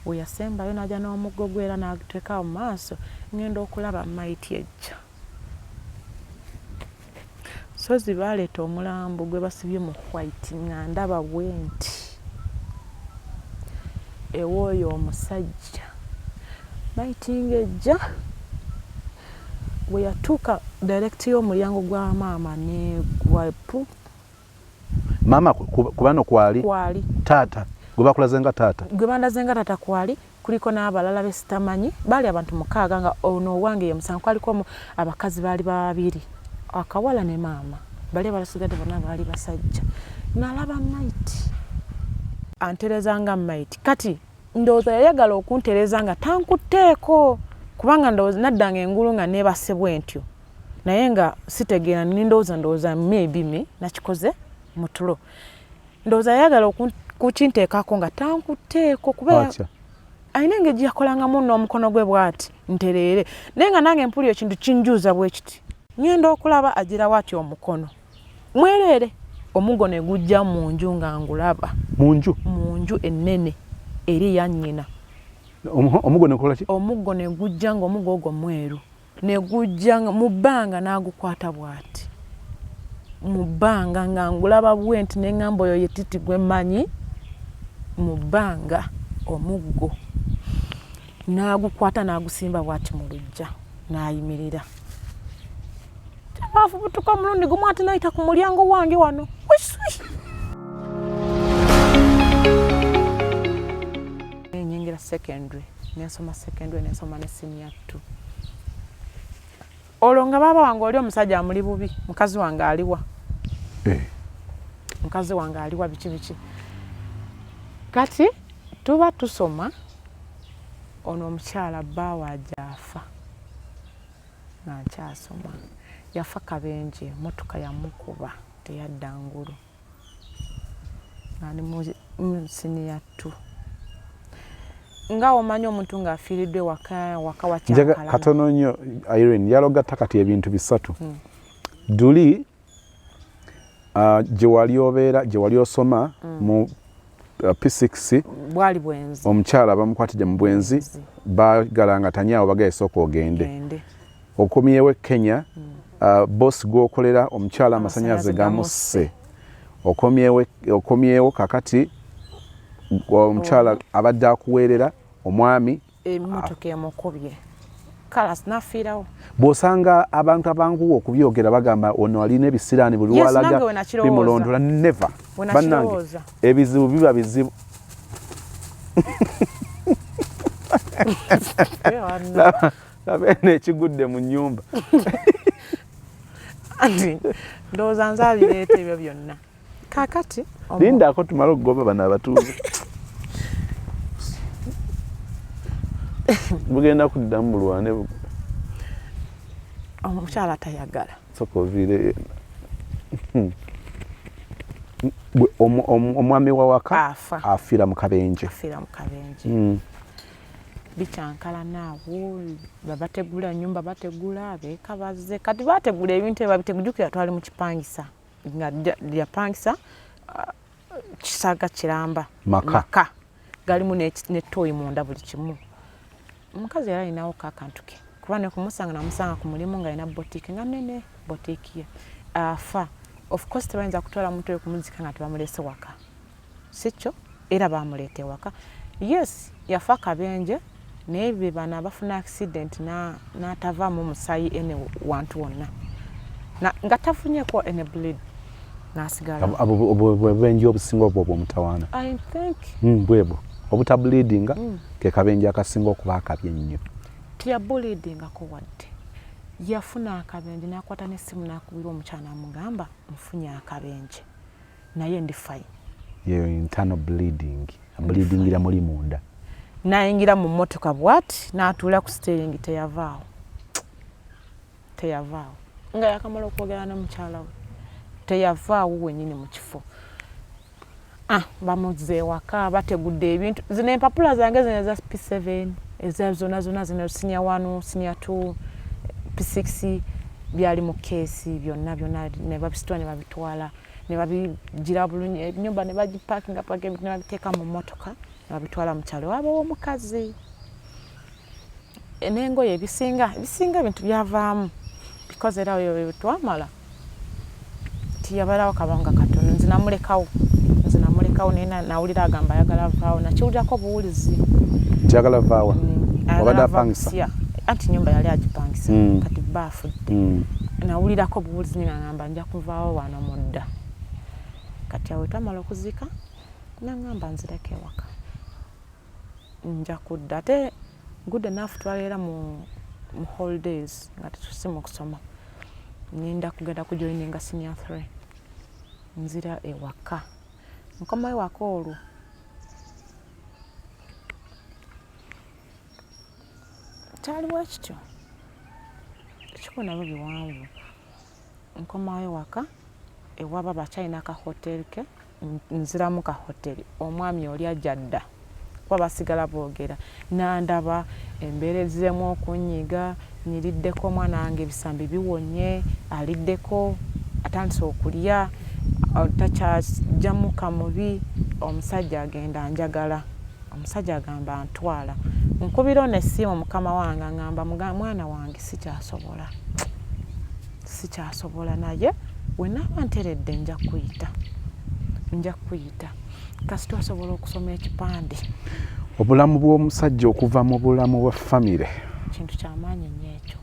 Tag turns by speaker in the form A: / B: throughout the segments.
A: We yasembayo n'ajja n'omuggo gwe era n'aguteeka awo mu maaso, ŋŋenda okulaba mayiti ejja. Sozi baaleeta omulambo gwe basibye mu white nga ndaba bwenti ew'oyo omusajja. Mayiti ng'ejja, bwe yatuuka direct y'omulyango gwa maama n'egwa pu.
B: Maama ku bano kwali?
A: Kwali.
B: Taata gwe bakulaze nga taata?
A: Gwe bandaze nga taata kwali, kuliko n'abalala be sitamanyi. Baali abantu mukaaga nga ono owange ye musanvu. Kwaliko abakazi baali babiri, akawala ne maama. Bali abalasigadde bonna baali basajja. Nalaba mayiti antereza nga mayiti. Kati ndowooza yayagala okuntereza nga tankutteeko, kubanga ndowooza naddanga engulu nga neebase bwe ntyo, naye nga sitegeera. Nindowooza ndowooza maybe me nakikoze mu tulo. Ndowooza yayagala kukinteekako nga tankutteeko, kuba alina engeri gye yakolangamu n'omukono gwe bw'ati ntereere, naye nga nange mpulira ekintu kinjuuza bwe kiti. Ŋŋenda okulaba agirawo atya omukono mwereere, omuggo ne gujja mu nju nga ngulaba.
B: Mu nju?
A: Mu nju ennene eri eya nnyina.
B: Omuggo negukola ki?
A: Omuggo ne gujja nga omuggo ogwo mweru, ne gujja mu bbanga n'agukwata bw'ati mu bbanga nga ngulaba bwe nti, ne ŋŋamba oyo ye Titi gwe mmanyi. Mu bbanga omuggo n'agukwata n'agusimba bw'ati mu luggya n'ayimirira. Afubutuka omulundi gumu ate n'ayita ku mulyango wange wano wiswi. Nyingira secondary, nensoma secondary, nensoma ne senior two. Olwo nga baaba wange oli omusajja amuli bubi, mukazi wange aliwa?
B: Eh.
A: Mukazi wange aliwa? Biki biki? Kati tuba tusoma, ono omukyala bbaawe aja afa nga nkyasoma. Yafa kabenje, motoka yamukuba, teyadda ngulu, nga ndi mu senior two. Nga omanyi omuntu ng'afiiriddwa ewaka, waka wakyankalana.
B: Katono nnyo, Irene yalogatta kati ebintu bisatu. Duli gye wali obeera, gye wali osoma mu P6.
A: Bwali bwenzi.
B: Omukyala bamukwatidde mu bwenzi, bagala nga tanyaawo, bagaye sooka ogende. Okomyewo e Kenya, boss gwokolera omukyala amasanyalaze gamusse. Okomyewo, okomyewo kakati omukyala abadde akuweerera omwami.
A: Emmotoka emukubye kalas nafiirawo.
B: Bw'osanga abantu abanguwa okubyogera bagamba ono alina ebisiraani buli walaga bimulondola. Never, bannange, ebizibu biba bizibu. Laba eno ekigudde mu nnyumba.
A: Anti ndowooza nze abireeta ebyo byonna kakati.
B: Lindako tumale okugoba bano abatuuze, bugenda kuddamu bulwane.
A: Omukyala tayagala.
B: Soka oviire omwami wa waka afiira mu kabenje.
A: Afiira mu kabenje. Bikyankalana awo, babategula nyumba, bategula beeka bazze. Kati bategula ebintu ebyo babitegujukira, twali mu kipangisa nga yapangisa kisaga kiramba.
B: Maka.
A: Galimu netooyi munda, buli kimu. Omukazi yali alinawo kakantu ke, kuba nekumusanga namusanga ku mulimu nga alina boutique nga nene, boutique ye. Afa, of course tebayinza kutwala muntu oyo kumuzika nga tebamulese waka, si kyo? Era bamuleeta ewaka. Yes, yafa kabenje, naye be bano abafuna accident n'atavaamu musayi ene wantu wonna, nga tafunyeko ene bleed, n'asigala.
B: Obubenje obusinga obwo obwomutawaana.
A: I think.
B: Bwebwo obutableedinga. Ke kabenje akasinga okuba akabi ennyo.
A: Teyableedingako wadde. Yafuna akabenje n'akwata n'essimu n'akubira omukyala n'amugamba, "Nfunye akabenje, naye ndi fine."
B: Yeyo internal bleeding, bleedingira muli munda.
A: Nayingira mu mmotoka bwati n'atuula ku steering, teyavaawo, teyavaawo nga yakamala okwogera n'omukyala we, teyavaawo wenyini mu kifo. Ah, bamuzza ewaka, bategudde ebintu. Zino empapula zange zino eza P7, eza zona zona zino, senior 1, senior 2, P6, byali mu keesi byonna byonna, ne babisitula ne babitwala ne babigira bulungi enyumba ne bagipakinga paka ebintu ne babiteeka mu mmotoka. Babitwala mu kyalo waaba omukazi n'engoye, ebisinga ebisinga ebintu byavaamu, because era oyo twamala tiyabalawo kabanga katono. Nze namulekawo, nze namulekawo, naye nawulira agamba ayagala vaawo. Nakiwulirako buwulizi.
B: Nti vaawa? Obadde apangisa?
A: Anti nyumba yali agipangisa. Kati bba afudde. Nawulirako buwulizi nga ngamba nja kuvaawo wano mudda. Kati awo twamala okuziika, naŋŋamba nzireko ewaka, nja kudda. Ate good enough, twaleera mu holidays nga tetusi mu kusoma, ninda kugenda kujoininga senior three. Nzira ewaka, nkomayo ewaka olwo kyaliwo ekityo ekikubo nabyo biwanvu. Nkomayo waka ewaba bakyalina ka hotel ke, nziramu ka hoteri. Omwami oli ajja dda kuba basigala boogera, nandaba embeera eziremu okunyiga. Nyiriddeko omwana wange, ebisambi biwonye, aliddeko, atandise okulya, takyajjamuka mubi. Omusajja agenda njagala, omusajja agamba ntwala. Nkubira ono essimu, mukama wange aŋŋamba, mwana wange sikyasobola, sikyasobola, naye wenaaba nteredde nja kuyita, nja kuyita, kasita osobola okusoma ekipande.
B: Obulamu bw'omusajja okuva mu bulamu bwa famire.
A: Kintu kyamaanyi nnyo ekyo,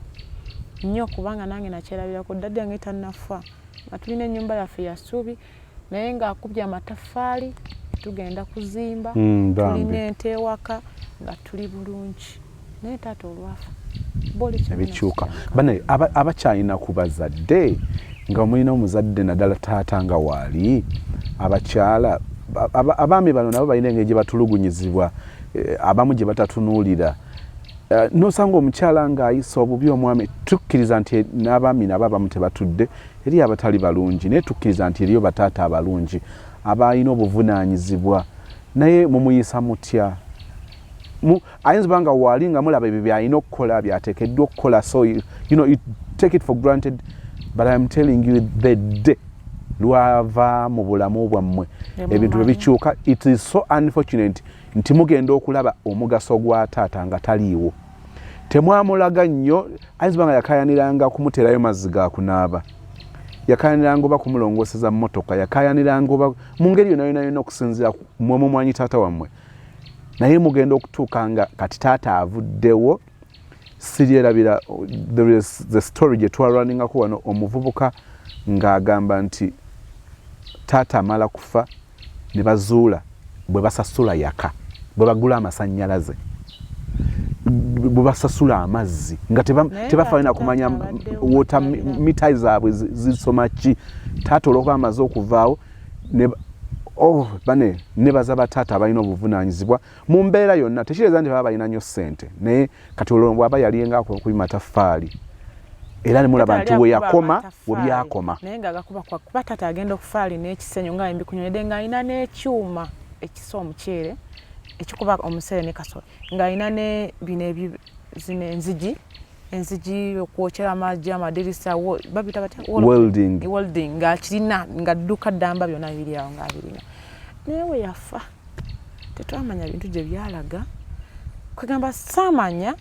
A: nnyo, kubanga nange nakyerabirako. Daddy yange tannafa nga tulina ennyumba yaffe ya ssuubi, naye ng'akubye amataffaali, tugenda kuzimba. Tulina ente ewaka, nga tuli bulungi, naye taata olwafa.
B: Ebikyuka bane abakyalina ku bazadde, nga mulina omuzadde, naddala taata nga waali. Abakyala, abaami bano nabo balina engeri gye batulugunyizibwa, abamu gye batatunuulira. Nosanga omukyala ng'ayisa obubi omwami. Tukkiriza nti n'abaami nabo abamu tebatudde, eri abatali balungi, naye tukkiriza nti eriyo bataata abalungi abalina obuvunaanyizibwa. Naye mumuyisa mutya? Ayinza oba nga waali nga mulaba ebyo byalina okukola, byateekeddwa okukola, so you take it for granted. But I am telling you, the day lwava mu bulamu bwammwe, ebintu bwe bikyuka. It is so unfortunate nti mugenda okulaba omugaso gwa taata nga taliiwo. Temwamulaga nnyo. Ayinza oba nga yakayaniranga kumuteerayo mazzi ga kunaaba, yakayaniranga oba kumulongooseza mmotoka, yakayaniranga oba mu ngeri yonna yonna yonna, okusinziira mwe mumwanyi taata wammwe. Naye mugenda okutuuka nga kati taata avuddewo. Siryerabira, there is the story gye twaruningako wano, omuvubuka ng'agamba nti taata amala kufa ne bazuula bwe basasula yaka, bwe bagula amasannyalaze, bwe basasula amazzi, nga tebafaayo na kumanya water meter zaabwe zisoma ki. Taata olwokuba amaze okuvaawo ne oh, bane nebaza bataata abalina obuvunaanyizibwa mu mbeera yonna. Tekitegeeza nti baba balina nnyo ssente, naye kati olwo bw'aba yalinga akuba mataffaali, era nemulaba nti we yakoma we byakoma.
A: Naye nga gakuba kuba taata agenda okufa alina ekisenyu nga embikunyonedde, ng'alina n'ekyuma ekisa omuceere, ekikuba omuceere ne kasoli, ng'alina ne bino zino enzigi okwokyera amagi, amadirisa, babita batya?
B: Welding.
A: Welding, ng'akirina, nga dduka ddamba, byonna biri awo ng'abirina. Naye we yafa tetwamanya bintu gye byalaga. Kwegamba saamanya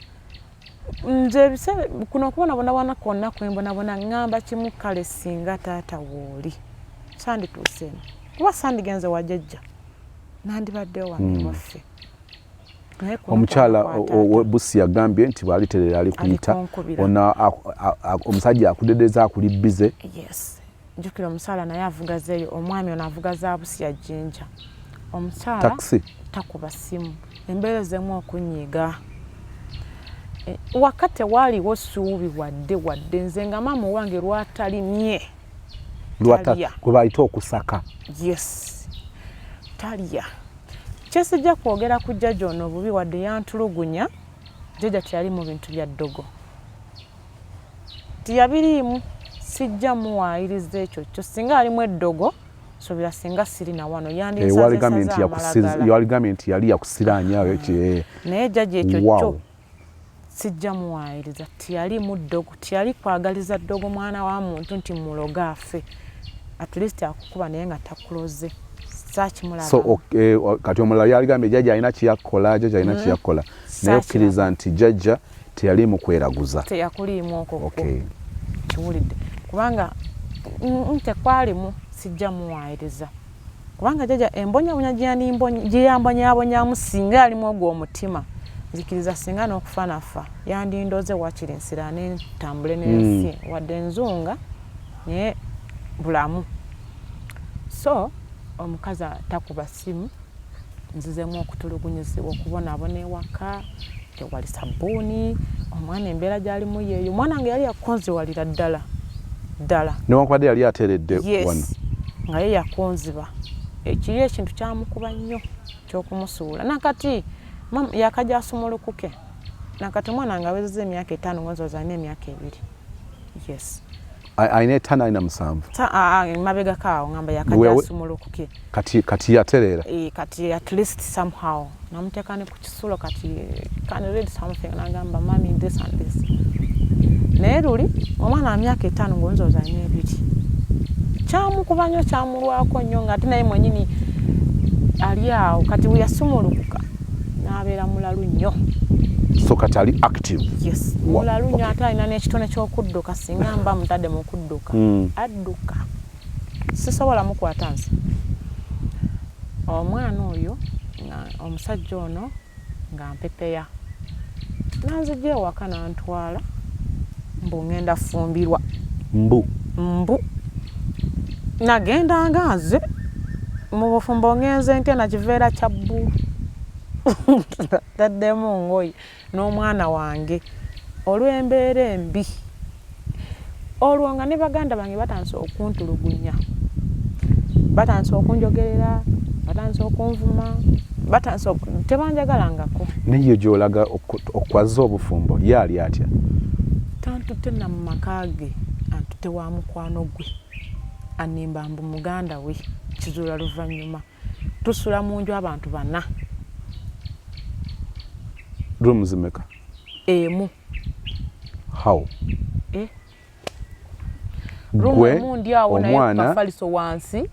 A: nze ebiseera kuno okubonabonabona kwonna kwembonabona, ŋŋamba kimu, kale singa taata wooli sandituuse eno, kuba sandigenze wa jjajja, nandibaddewo wano ewaffe. Naye kuno
B: Omukyala
A: kwa taata.
B: Busi yagambye nti bw'aliterera alikuyita.
A: Alikunkubira.
B: Ono omusajja akudedeza, akuli bize.
A: Yes, jjukira omukyala naye avuga zeeyo, omwami ono avuga za Busia Jjinja. Omukyala
B: taxi.
A: Takuba simu, embeera ezemu okunyiga. Waka tewaaliwo ssuubi wadde wadde. Nze nga maama owange lwatalimye talya.
B: Gwe bayita okusaka.
A: Yes, talya. Kyesijja kwogera ku jjajja ono obubi, wadde yantulugunya, jjajja teyali mu bintu bya ddogo, tiyabiriimu. Sijja muwaayiriza ekyo kyo. Singa alimu eddogo, nsuubira singa siri na wano.
B: Waligambye nti
A: yandinsazesaze amalagala.
B: Waligambye nti yali yakusiraanya.
A: Naye jjajja ekyo kyo sijja muwaayiriza, tiyali mu ddogo, tiyali kwagaliza ddogo mwana wa muntu nti muloge afe. At least akukuba naye nga takuloze. Saakimulaba.
B: So kati omulala yaligambye jjajja alina kyeyakola, jjajja alina kyeyakola, naye okkiriza nti jjajja teyali mu kweraguza?
A: Teyakuliimu okwo. Kiwulidde, kubanga tekwalimu. Sijja muwaayiriza, kubanga jjajja embonyabonya gyeyambonyabonyamu, singa yalimu ogwo omutima, nzikiriza singa n'okufa nafa yandindoze, wakiri nsiraane ntambule n'ensi, wadde nzunga naye bulamu. So omukazi takuba ssimu, nzizemu okutulugunyizibwa, okubonaabona ewaka, tewali sabbuuni, omwana embeera gyalimu yeeyo. Omwana nga yali yakonziwalira ddala ddala.
B: Newankubadde yali ateredde wano.
A: Nga ye yakonziba. Ekiri ekintu kyamukuba nnyo kyokumusuula. Nakati yakajja asumulukuke. Nakati omwana nga awezezza emyaka 5, ngonzoza alina emyaka 2, yes.
B: Alina 5, alina 7.
A: Mabegako awo ngamba yakajja asumulukuke.
B: Kati yatereera?
A: E, kati at least somehow namuteeka ne ku kisulo, kati can read something, nagamba, "Mummy, this and this." Naye luli omwana wa myaka 5 ngaonzooza alina 2, kyamukuba nnyo, kyamulwako nnyo, nga ate naye mwenyini ali awo. Kati we yasumulukuka n'abeera mulalu nnyo.
B: So kati ali active?
A: Yes, mulalu nnyo. Ate alina n'ekitone ky'okudduka. Singa mba mutadde mu kudduka, adduka, sisobola mukwata nze omwana oyo. Nga omusajja ono nga mpepeya, nanzija ewaka nantwala, mbu ngenda fumbirwa.
B: Mbu?
A: Mbu nagenda nga nze mu bufumbo ngenze ntya na kiveera kya bbulu, taddemu ngoye n'omwana wange, olw'embeera embi. Olwo nga ne baganda bange batandise okuntulugunya, batandise okunjogerera, batandise okunvuma, batandise tebanjagalangako.
B: Naye gyolaga okwazza obufumbo, ye ali atya?
A: Tantutte na mu maka ge, antutte wa mukwano gwe, animba mbu muganda we. Kizuula luvannyuma tusula mu nju abantu bana.
B: Rooms meka?
A: Emu.
B: How?
A: Eh? Room emu, ndi awo naye kafaliso wansi,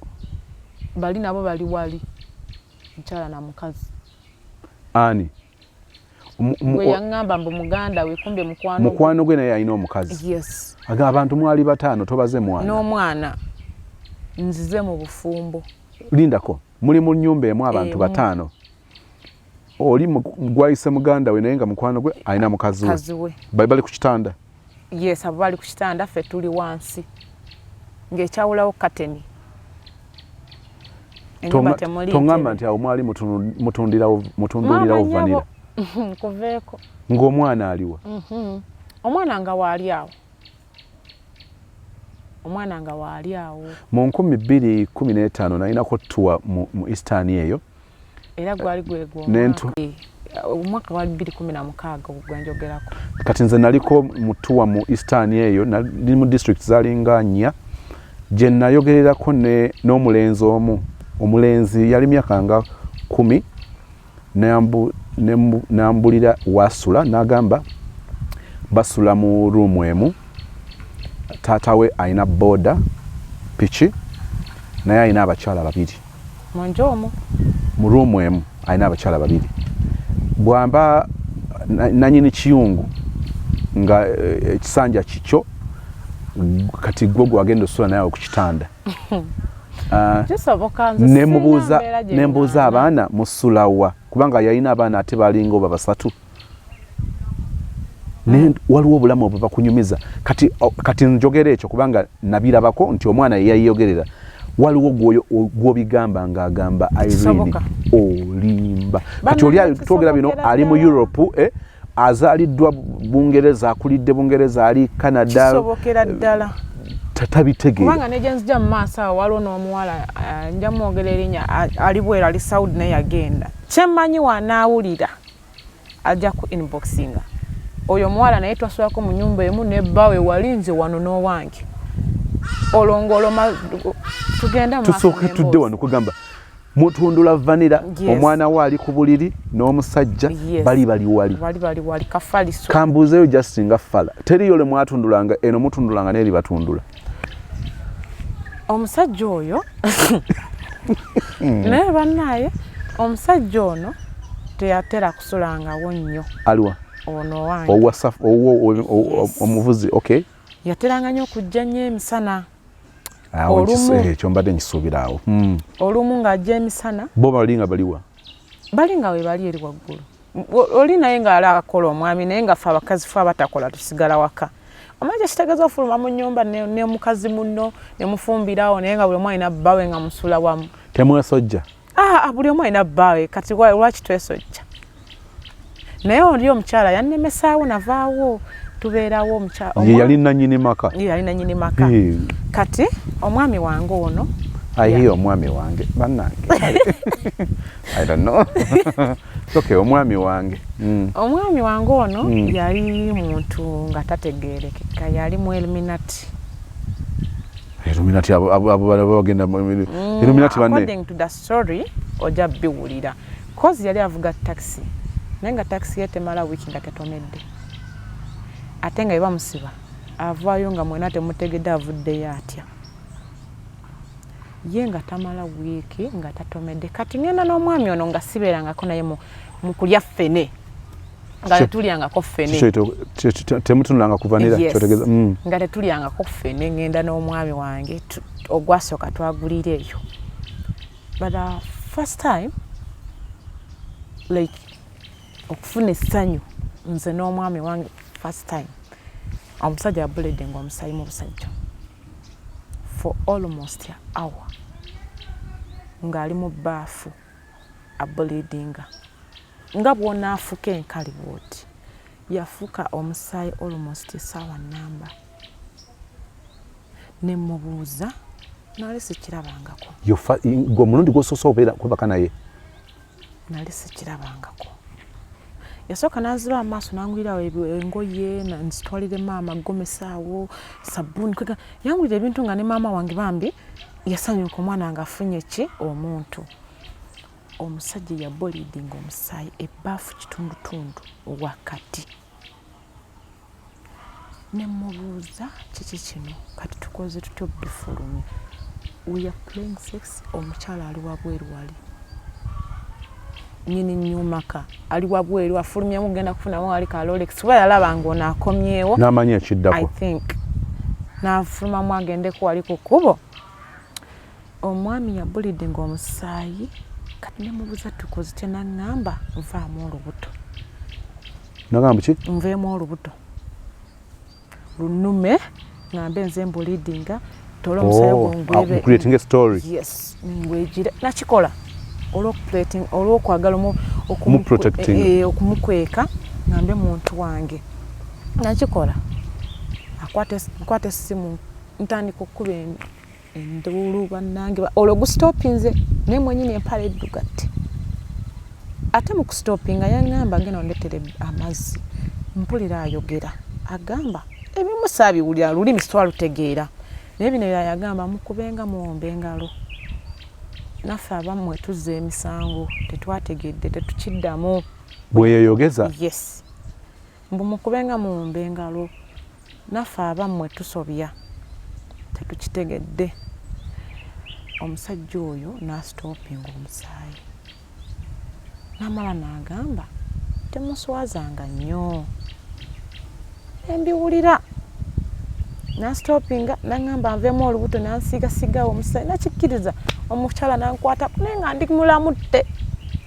A: bali nabo bali wali, mukyala na mukazi.
B: Ani?
A: Gwe yaŋŋamba mbu muganda we, kumbe mukwano.
B: Mukwano gwe, naye alina omukazi?
A: Yes.
B: Aga abantu mwali bataano, tobaze mwana?
A: N'omwana. Nzize mu bufumbo.
B: Lindako, muli mu nnyumba emu abantu bataano, oli gwayise muganda we naye nga mukwano gwe, alina mukazi
A: we.
B: Bali ku kitanda?
A: Yes, abo bali ku kitanda, ffe tuli wansi, ng'ekyawulawo kateni.
B: Toŋŋamba nti awo mwali mutundulirawo vanilla?
A: Kuveeko.
B: Ng'omwana aliwa?
A: Omwana nga waali awo, omwana nga waali awo.
B: Mu 2015 nalinako tour mu Eastern eyo.
A: Era gwali gwegwo omwaka gwali 2016 gwenjogerako.
B: Kati nze naliko mu tour mu Eastern eyo, nali mu district zalinga nnya gye nayogererako n'omulenzi omu. Omulenzi yali myaka nga 10, nambulira wasula, n'agamba basula mu room emu, taata we alina boda piki, naye alina abakyala babiri.
A: Munju omwo?
B: Mu room emu alina abakyala babiri. Bwamba nanyini kiyungu nga ekisanja kikyo, kati gwe gwagenda osula naye ku kitanda.
A: Kisoboka.
B: Nembuuza, abaana musulawa? Kubanga yalina abaana ate balinga oba basatu. Waliwo obulamu obwo bakunyumiza. Kati njogera ekyo kubanga nabirabako nti omwana yeyayogerera. Waliwo gwobigamba ng'agamba, "Irene, olimba." Kati oli twogera bino ali mu Europe, eh, azaaliddwa Bungereza, akulidde Bungereza, ali Canada.
A: Kisobokera ddala.
B: Tabitegeera.
A: Kubanga negye nzija mu maaso awo, waliwo n'omuwala, nja mwogera erinnya, ali bweru, ali Saudi, naye yagenda. Kyemmanyi wanaawulira ajja ku inboxinga. Oyo omuwala naye twasulako mu nyumba emu nebbawe, wali nze wano n'owange. Olwo ngaolwo tugenda.
B: Tusooke tudde wano kugamba mutundula vanilla. Omwana we ali ku buliri n'omusajja, bali bali wali.
A: Bali bali wali kafaliso.
B: Kambuuzeyo just nga fala, teriyo lwe mwatundulanga eno, mutundulanga neeri batundula?
A: Omusajja oyo Naye bannaaye, omusajja ono teyatera kusulangawo nnyo.
B: Aliwa?
A: Ono wange.
B: Owa owo?
A: Yes.
B: Omuvuzi, okay.
A: Yateranga nnyo okujja nnyo emisana.
B: Awo. Ekyo mbadde nkisuubira awo.
A: Olumu ng'ajja emisana.
B: Bo bali nga baliwa?
A: Bali nga we bali eri waggulu. Oli naye ng'ali akola omwami, naye nga ffe abakazi, fe abatakola, tusigala waka. Omanyi kyekitegeeza ofuluma mu nnyumba ne mukazi munno ne mufumbirawo, naye nga buli omu alina bbaawe, nga musula wamu?
B: Temwesojja?
A: Ah, ah, buli omu alina bbaawe. Kati lwaki twesojja? Naye oli omukyala yannemesaawo, navaawo, tubeerawo omukyala.
B: Ye yali nanyini maka?
A: Ye yali nanyini maka. Kati omwami wange ono
B: I hear omwami wange, bannange. I don't know. Okay, omwami wange.
A: Omwami wange ono yali muntu nga tategeerekeka, yali mu Illuminati.
B: Illuminati, abo bagenda Illuminati banne.
A: According to the story, ojja biwulira, cause yali avuga taxi, naye nga taxi ye temala wiiki nga tetomedde, ate nga bebamusiba avaayo nga mwena temutegedde avuddeyo atya, ye nga tamala wiiki nga tatomedde. Kati ngenda n'omwami ono nga sibeerangako naye mu kulya ffene, nga tetulyangako ffene.
B: Temutunulanga kuvanira?
A: Yes.
B: Kyotegeeza.
A: Nga tetulyangako ffene. Ngenda n'omwami wange, ogwasooka twagulira eyo, but the first time like okufuna essanyu nze n'omwami wange, first time omusajja yabuledde nga omusaayi mu busajja for almost a hour, ng'ali mu bbaafu ableedinga nga bw'onaafuka enkali bw'oti. Yafuka omusaayi almost essaawa namba. Ne mubuuza, nali sikirabangako.
B: Gwe omulundi gwosoose obeera kwebaka naye?
A: Nali sikirabangako. Yasooka nanziba amaaso, nangulirawo engoye, nzitwalire maama, gomesaawo sabbuuni. Kwega yangulira ebintu nga ne maama wange bambi yasanyuka, omwana nga afunye ki omuntu. Omusajja yableedinga omusaayi ebbaafu kitundutundu wakati. Ne mubuuza, kiki kino? Kati tukoze tutya obifulumya? We are playing sex, omukyala ali wabweru, wali nyini nyumaka ali wabweru, afulumyamu genda kufunamu wali ka Rolex, kuba yalaba nga ono akomyewo.
B: N'amanyi
A: I
B: ekiddako.
A: think n'afulumamu agendeko wali ku kkubo. Omwami yabulidde ng'omusaayi. Kati nemubuuza, tukoze tya? Naŋŋamba nvaamu olubuto.
B: Nagamba ki?
A: Nveemu olubuto lunume, ŋŋambe nze mbleedinga, tole omusaayi
B: Oh,
A: gwongwebe.
B: Creating a story.
A: Yes, ngwegire nakikola olw'okwagala
B: Omuprotecting.
A: Okumukweka, ŋŋambe muntu wange. Nakikola. Nkwata essimu, ntandika okkuba enduulu, bannange, olwo gustopinze, naye mwenyini empala edduga tti. Ate mu kustopinga yaŋŋamba, genda ondetere amazzi. Mpulira ayogera, agamba ebimu saabiwulira, lulimi sitwalutegeera, naye bino byayagamba, mukubenga muwomba engalo, naffe abammwe tuzza emisango, tetwategedde, tetukiddamu.
B: Bwe yeeyogeza?
A: Yes, mbu mukubenga muwomba engalo, naffe abammwe tusobya, tetukitegedde. Omusajja oyo n'astopinga omusaayi, n'amala n'agamba, temuswazanga nnyo. Embiwulira nastopinga, naŋŋamba nveemu olubuto, nansiigasiigawo omusaayi, nakikkiriza. Omukyala nankwata, naye nga ndi mulamu tte,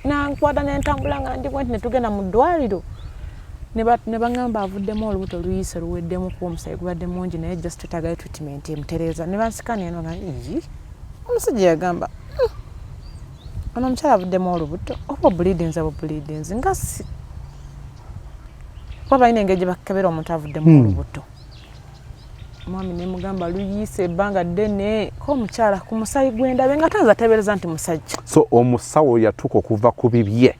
A: nankwata nentambula nga ndi bwenti, netugenda mu ddwaliro, ne baŋŋamba avuddemu olubuto, luyiise, luweddemu, kuba omusaayi gubadde mungi, naye just twetaagayo treatment emutereeza. Ne bansikana eno nga ii omusajja yagamba, ono omukyala avuddemu olubuto oba obleedinze bubleedinze?" Nga si kuba balina engeri gye bakebera omuntu avuddemu olubuto. Omwami nemugamba luyiise ebbanga ddene, ko omukyala ku musaayi gwendabe nga tanza ateebereza nti musajja.
B: So omusawo yatuuka okuva ku bibye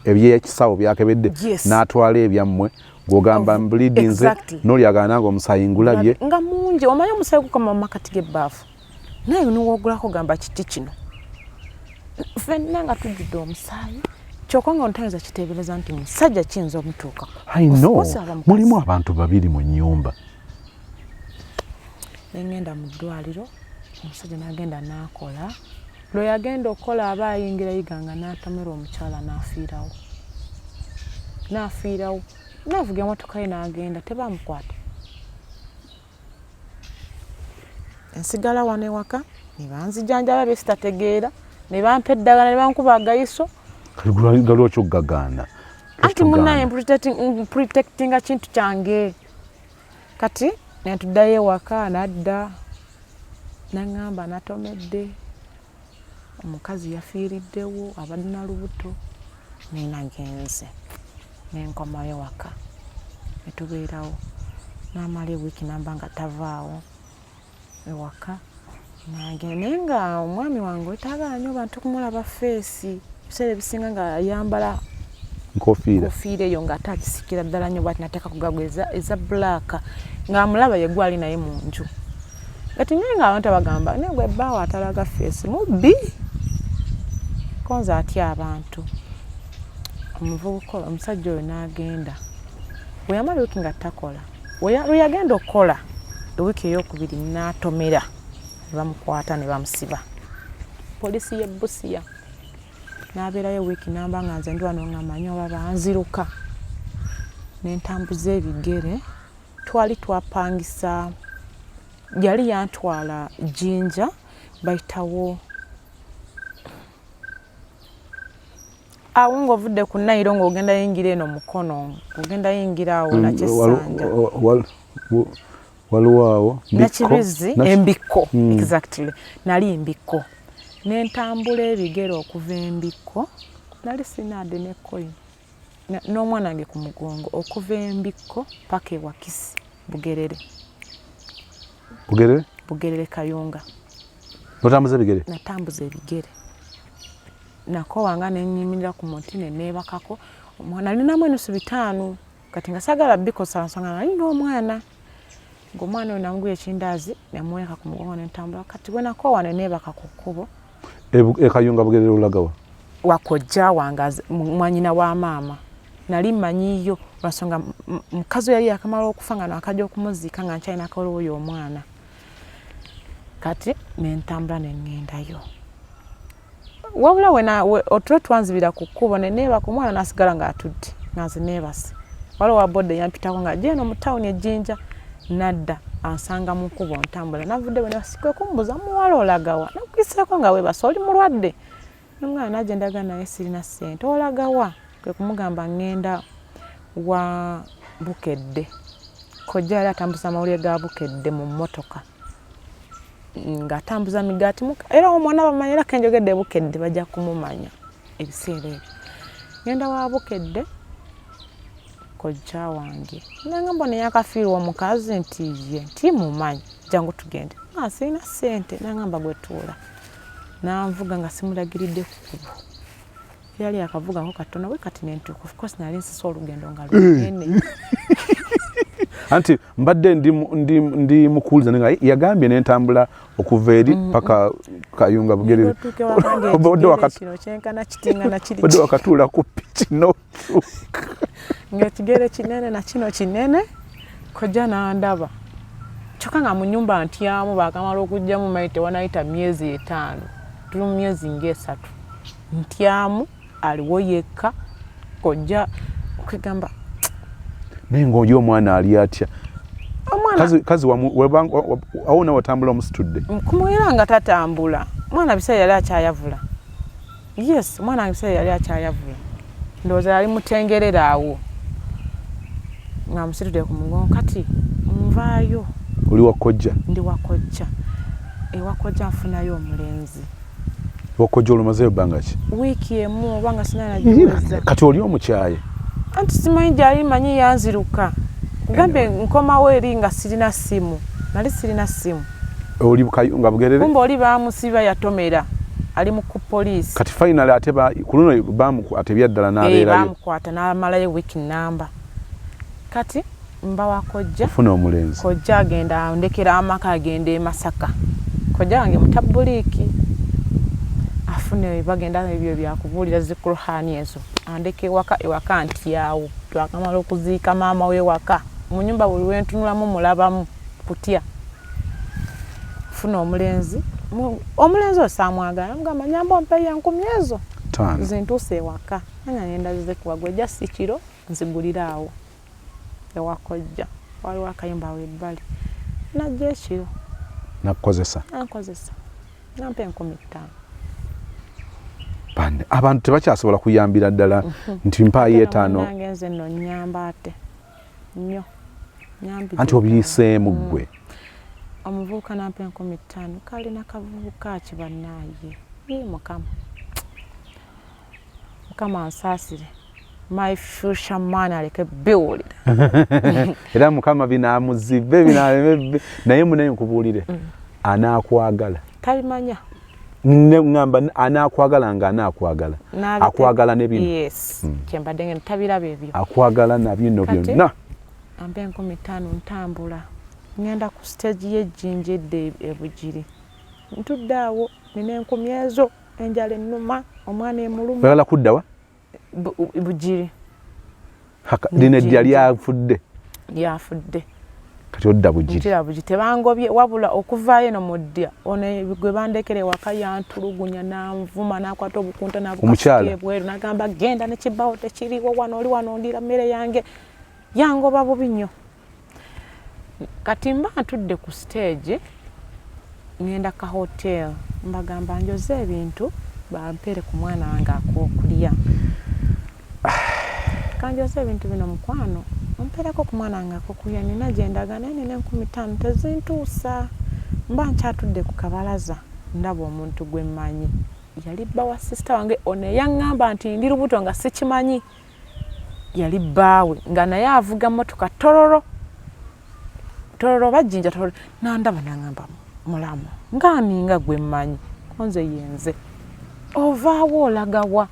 B: ebyekisawo byakebedde n'atwala ebyammwe, gwogamba mbleedinze, n'olyagala nange omusaayi ngulabye.
A: Nga mungi. Omanyi omusaayi gukoma mu makati g'ebbaafu, naye niwogulako gamba kiti kino, ffenna nga tujjudde omusaayi, kyokka nga ontayinza kiteebereza nti musajja kiyinza omutuukako.
B: I
A: Of
B: know.
A: course aba mukazi.
B: Mulimu abantu babiri mu nnyumba.
A: Nengenda mu ddwaliro, omusajja n'agenda n'akola. Lwe yagenda okukola aba ayingira Iganga n'atomera omukyala n'afiirawo. N'afiirawo. N'avuga emotoka ye n'agenda tebamukwata. Nsigala wano ewaka ne banzijanjaba bye sitategeera ne bampa eddagala ne bankuba agayiso.
B: Kati lwaki ogagaana?
A: Anti munnaye mprotectinga kintu kyange. Kati netuddayo ewaka nadda naŋŋamba natomedde omukazi yafiiriddewo abadde na lubuto naye nagenze nenkomayo ewaka netubeerawo namala ewiiki namba nga tavaawo ewaka nange naye nga omwami wange wetagala nyo bantu kumulaba feesi ebiseera ebisinga nga ayambala nkofiira eyo nga ate agisikira ddala nyo bwati nateeka kugago eza black ng'amulaba ye gwali naye mu nju kati naye nga abantu abagamba naye gwe bbaawo atalaga feesi mubbi konze atya abantu omuvubuka omusajja oyo n'agenda bwe yamala wiiki nga takola lwe yagenda okukola ewiiki eyokubiri n'atomera ne bamukwata ne bamusiba poliisi y'e Busia n'abeerayo wiiki namba nga nze ndi wano nga manyi oba banziruka ne ntambuza ebigere twali twapangisa yali yantwala Jinja bayitawo awo ng'ovudde ku Nayiro ng'ogenda yingira eno Mukono ogenda yingira awo Nakyesanja
B: waliwo awo
A: Nakibizzi Embikko exactly nali Mbikko ne ntambula ebigere okuva Embikko nali sinaadde ne coin n'omwana wange ku mugongo okuva Embikko paka e Wakisi Bugerere
B: Bugerere
A: Bugerere Kayunga
B: notambuza ebigere
A: natambuza ebigere nakowanga nenyimirira ku muti neneebakako omwana alinamu enusu 5 kati nga sagala bikosa nsonga nali n'omwana ng'omwana oyo namugula ekindaazi nemuweka ku mugongo nentambula kati bwe nakoowa neneebaka ku kkubo
B: e Kayunga Bugerere olagawa
A: wakojja wange mwanyina wa maama nali mmanyiyo lwansonga mukazi we yali yakamala okufa nga nakajja okumuziika nga nkyalina akawolowo omwana kati nentambula nengendayo wabula otulo twanzibira ku kkubo neneebaka omwana nasigala ng'atudde nga nze neebase waliwo wa boda eyampitako nga jeeno mu tawuni ejjinja nadda ansanga mu kkubo ntambula navudde bwe kumbuza muwala olagawa nakuyiseeko nga weebase oli mulwadde nomwana najja ndaga naye sirina ssente olagawa kwe kumugamba ŋŋenda wa Bukedde kojja yali atambuza amawulire ga Bukedde mu mmotoka ng'atambuza migaati era omwana bamanyi era kenjogedde Bukedde bajja kumumanya ebiseera ebyo ngenda wa Bukedde kojja wange nangamba naye akafiirwa omukazi nti ye nti mumanyi jangu tugende nga sirina ssente nangamba gwetuula nanvuga nga simulagiridde kukubo yali akavugako katono we kati nentuuka of course nali nsisa olugendo nga lunene
B: anti mbadde ndi mukuwuliza naye nga yagambye nentambula okuva eri paka Kayunga Bugerere obadde wakatuula ku piki notuuka
A: ng'ekigere kinene na kino kinene kojja nandaba kyokka nga mu nyumba ntyamu bakamala okugyamu mayi tewanayita myezi 5 tuli mu myezi ng'esatu ntyamu aliwo yekka kojja kwegamba
B: naye ngaoli omwana ali atya kazi awo nawe watambula omusitudde
A: kumwera nga tatambula omwana biseera yali akyayavula yes omwana wange biseera yali akyayavula ndowooza yali mutengerera awo nga musitudde ku mugongo kati nvaayo
B: oli wakojja
A: ndi wakojja ewakojja nfunayo omulenzi
B: wakojja olumazeyo bbanga ki
A: wiiki emu oba nga sinanagiweza
B: kati oli omukyaye
A: anti simanyi gyali manyi yanziruka kugambye nkomawo eri nga sirina simu nali sirina simu
B: oli Kayunga Bugerere
A: kumba oli bamusiba yatomera ali mu ku poliisi
B: kati finally ate ku luno bamukwata ebyaddala n'abeerayo
A: bamukwata n'amalayo wiiki namba kati mba wa kojja
B: ofuna omulenzi
A: kojja agenda ndekera amaka agenda e Masaka kojja wange mutabuliiki afune bagenda ebyo byakubuulira zikuruhani ezo andeka ewaka ewaka ntyawo twakamala okuziika maama we waka mu nyumba buli wentunulamu mulabamu kutya funa omulenzi Omulenzi oyo saamwagala, namugamba nyamba ompeeyo 10,000 ezo zintuuse ewaka, nga ngenda zikuwa gwe just kiro nzigulire awo ewakojja, waliwo akayumba awo ebbali. Najja ekiro
B: nakukozesa,
A: ankozesa nampa 5,000.
B: Bande abantu tebakyasobola kuyambira ddala nti mpaayo 5.
A: Nange nze nno nnyamba ate nnyo.
B: Anti obiyiseemu ggwe.
A: Omuvubuka nampa 5,000, kalina kavubuka ki bannaaye. Ye Mukama, Mukama ansaasire, my future man aleke biwulira.
B: Era Mukama binaamuzibe binaaleme, naye munaye nkubuulire, anaakwagala.
A: Tabimanya.
B: Ŋŋamba anaakwagala nga anaakwagala akwagala ne bino.
A: Yes, kyembadde ngenda, tabiraba ebyo.
B: Akwagala na bino byonna.
A: Ampa 5,000, ntambula ŋŋenda ku stage y'ejjinja edda ebugiri, ntudde awo nina 10,000 ezo, enjala ennuma, omwana emuluma.
B: Oyagala kuddawa?
A: Bugiri.
B: Lino eddya lyafudde.
A: Lyafudde.
B: Kati odda Bugiri.
A: Ntira Bugiri, tebangobye, wabula okuvaayo eno mu ddya ono gwe bandekera ewaka yantulugunya, nanvuma, nakwata obukunta
B: Omukyala.
A: nabukasuka ebweru, nagamba genda nekibawo tekiriwo wano, oli wano ondira mmere yange, yangoba bubi nnyo. Kati mba ntudde ku stage, ngenda ka hotel, mbagamba njoze ebintu bampeere ku mwana wange ak'okulya. Kanjoze ebintu bino, mukwano ompeereko ku mwana wange ak'okulya, nina gye ndaga naye nina 5,000 tezintuusa. Mba nkyatudde ku kabalaza, ndaba omuntu gwe mmanyi, yali bba wa sister wange ono eyaŋŋamba nti ndi lubuto nga sikimanyi, yali bbaawe nga naye avuga motoka Tororo, Tororo oba Jjinja Tororo. Nandaba naŋŋamba, mulamu ngaaninga gwe mmanyi, konze yenze, ovaawo olagawa?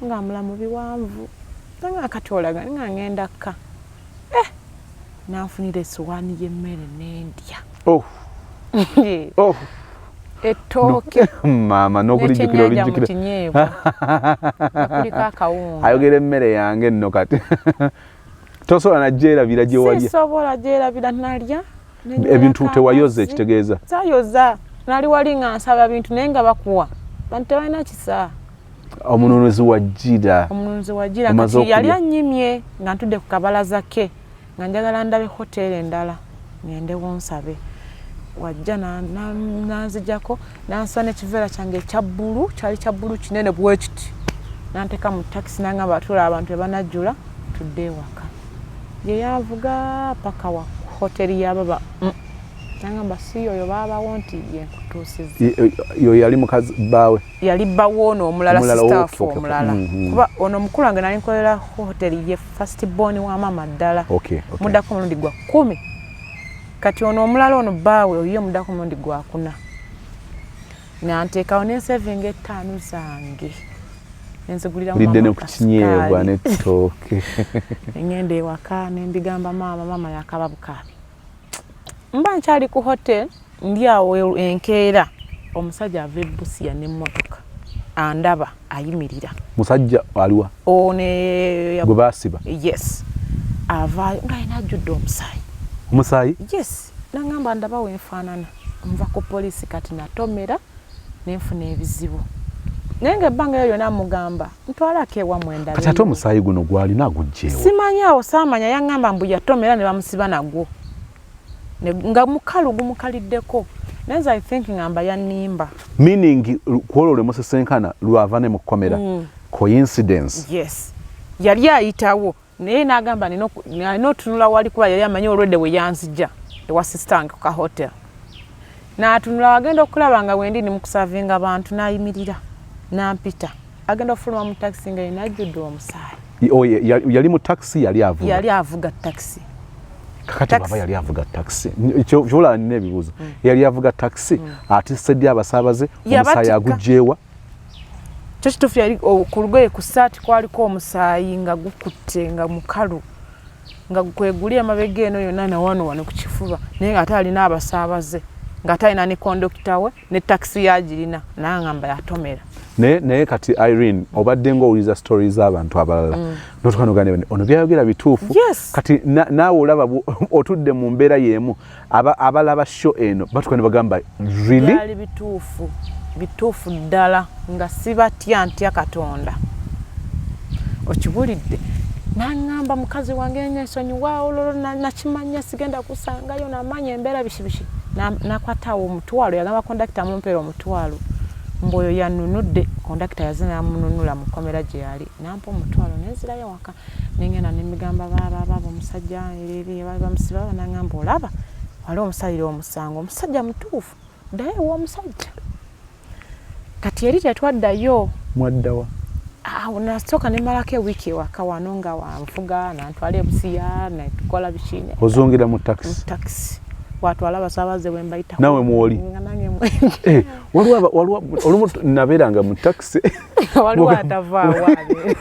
A: Nga mulamu biwanvu nga kati olaga nga ngenda kka, eh, nanfunira essowaani y'emmere nendya.
B: Oh. Oh.
A: Ettooke.
B: Maama, n'okulijjukira
A: n'ekyennyanja mu
B: olijjukira.
A: Kinyeebwa nga kuliko akawunga.
B: Ayogera emmere yange nno, kati tosobola nagyerabira gye walya.
A: Sisobola gyerabira, nalya nenywera
B: Ebintu tewayoza?
A: Amazzi.
B: Ekitegeeza
A: Sayoza, nali wali nga nsaba bintu naye nga bakuwa, bantu tebalina kisa.
B: Omununuzi wajjira.
A: Omununuzi wagira.
B: Omaze
A: Kati yali
B: okulya.
A: annyimye nga ntudde ku kabalaza ke nga njagala ndabe hoteeri endala ngendewo nsabe, wajja nanzijako nansiba n'ekiveera kyange ekya bbulu, kyali kya bbulu kinene bwe kiti, nanteka mu takisi nangamba atula abantu ebanajjula tudde ewaka. Ye yanvuga paka wa hoteri yababa, nangamba si yoyo baabawo nti yenkutuusiza.
B: Yo yali mukazi bbaawe?
A: Yali bbawo ono omulala.
B: Omulala,
A: Sister waffe
B: okay.
A: omulala. Kuba ono omukulu wange nali nkolera hoteri ye first born wa maama ddala. Muddako omulundi gwa 10. Kati ono omulala ono bbaawe oyo muddako omulundi gwa kuna. Nanteekawo nensevinga 5 zange nenziguliramu
B: Lidde
A: maama
B: ne ku kinyeebwa
A: kasukaali.
B: N'ettooke.
A: Ngenda ewaka nembigamba maama, maama yakaba bukaabi. Mba nkyali ku hotel ndi awo enkeera, omusajja ava e Busia n'emmotoka, andaba ayimirira.
B: Musajja aliwa?
A: Ono.
B: Gwe baasiba?
A: Yes, avaayo nga yina ajjudde omusaayi.
B: Omusaayi?
A: Yes, nangamba ndaba wenfaanana, nva ku poliisi, kati natomera nenfuna ebizibu, naye nga ebbanga eyo lyonna mugamba ntwalako ewammwe ndabe.
B: Kati ate omusaayi guno gwalina agugjeewo?
A: Simanyi, awo saamanya. Yaŋŋamba mbu yatomera ne bamusiba nagwo nga mukalu gumukaliddeko, naye nze I think ngamba yannimba.
B: Meaning kwolwo lwe musisinkana lwava ne mukomera, coincidence?
A: Yes, yali ayitawo naye n'agamba nina otunula wali, kuba yali amanyi olwedde we yanzija ewa sister wange ku ka hotel, n'atunula agenda okulaba nga wendi ndi mukusavinga abantu, n'ayimirira n'ampita, agenda okufuluma mu takisi nga yena ajjudde omusaayi.
B: Oh, yali mu takisi, yali avuga?
A: Yali avuga takisi.
B: Kakati
A: Taxi.
B: baba yali avuga takisi, kyolaba nina ebibuuzo. Yali avuga takisi, atisse ddi abasaabaze omusaayi?
A: Yabatikka.
B: Agugjeewa?
A: Kyo kituufu, yali ku lugoye, ku saati kwaliko omusaayi nga gukutte nga mukalu nga kweguli emabega eno yonna nawano wano ku kifuba, naye nga ate alina abasaabaze, ng'ate alina ne kondokita we ne takisi yagirina, naye ngamba yatomera.
B: Naye kati Irene, obadde ng'owuliza stories z'abantu abalala, notuka nogamba ono byayogera bituufu.
A: Yes.
B: Kati naawe olaba otudde mu mbeera y'emu, abalaba show eno batuka ne bagamba, "Really?"
A: Byali bituufu, bituufu ddala, nga sibatya, ntya Katonda. Okiwulidde? Naŋŋamba, "Mukazi wange, ensonyiwa, ololo nakimanya sigenda kusangayo, namanya embeera biki biki." Nakwatawo 10, yagamba kondakita, "Mumpeera 10," mbwoyo yanunudde. Kondakita yaze namununula mu kkomera gye yali, nampa 10, nenzirayo waka, nengenda nemigamba baaba baaba omusajja eri bamusiba. Naŋŋamba, "Olaba wali omusalira omusango, omusajja mutuufu, ddayo ew'omusajja." Kati eri tetwaddayo.
B: Mwaddawa?
A: Awo nasooka nemalako ewiiki ewaka wano nga wanfuga, nantwala ebusiya, netukola biki.
B: Ozongera mu takisi?
A: Takisi watwala abasaabaze bwe mbayita.
B: Nawe mwoli?
A: Nga nange mwe.
B: Eh, waliwo olumu nabeeranga mu takisi.
A: Waliwo atavaawo abeera.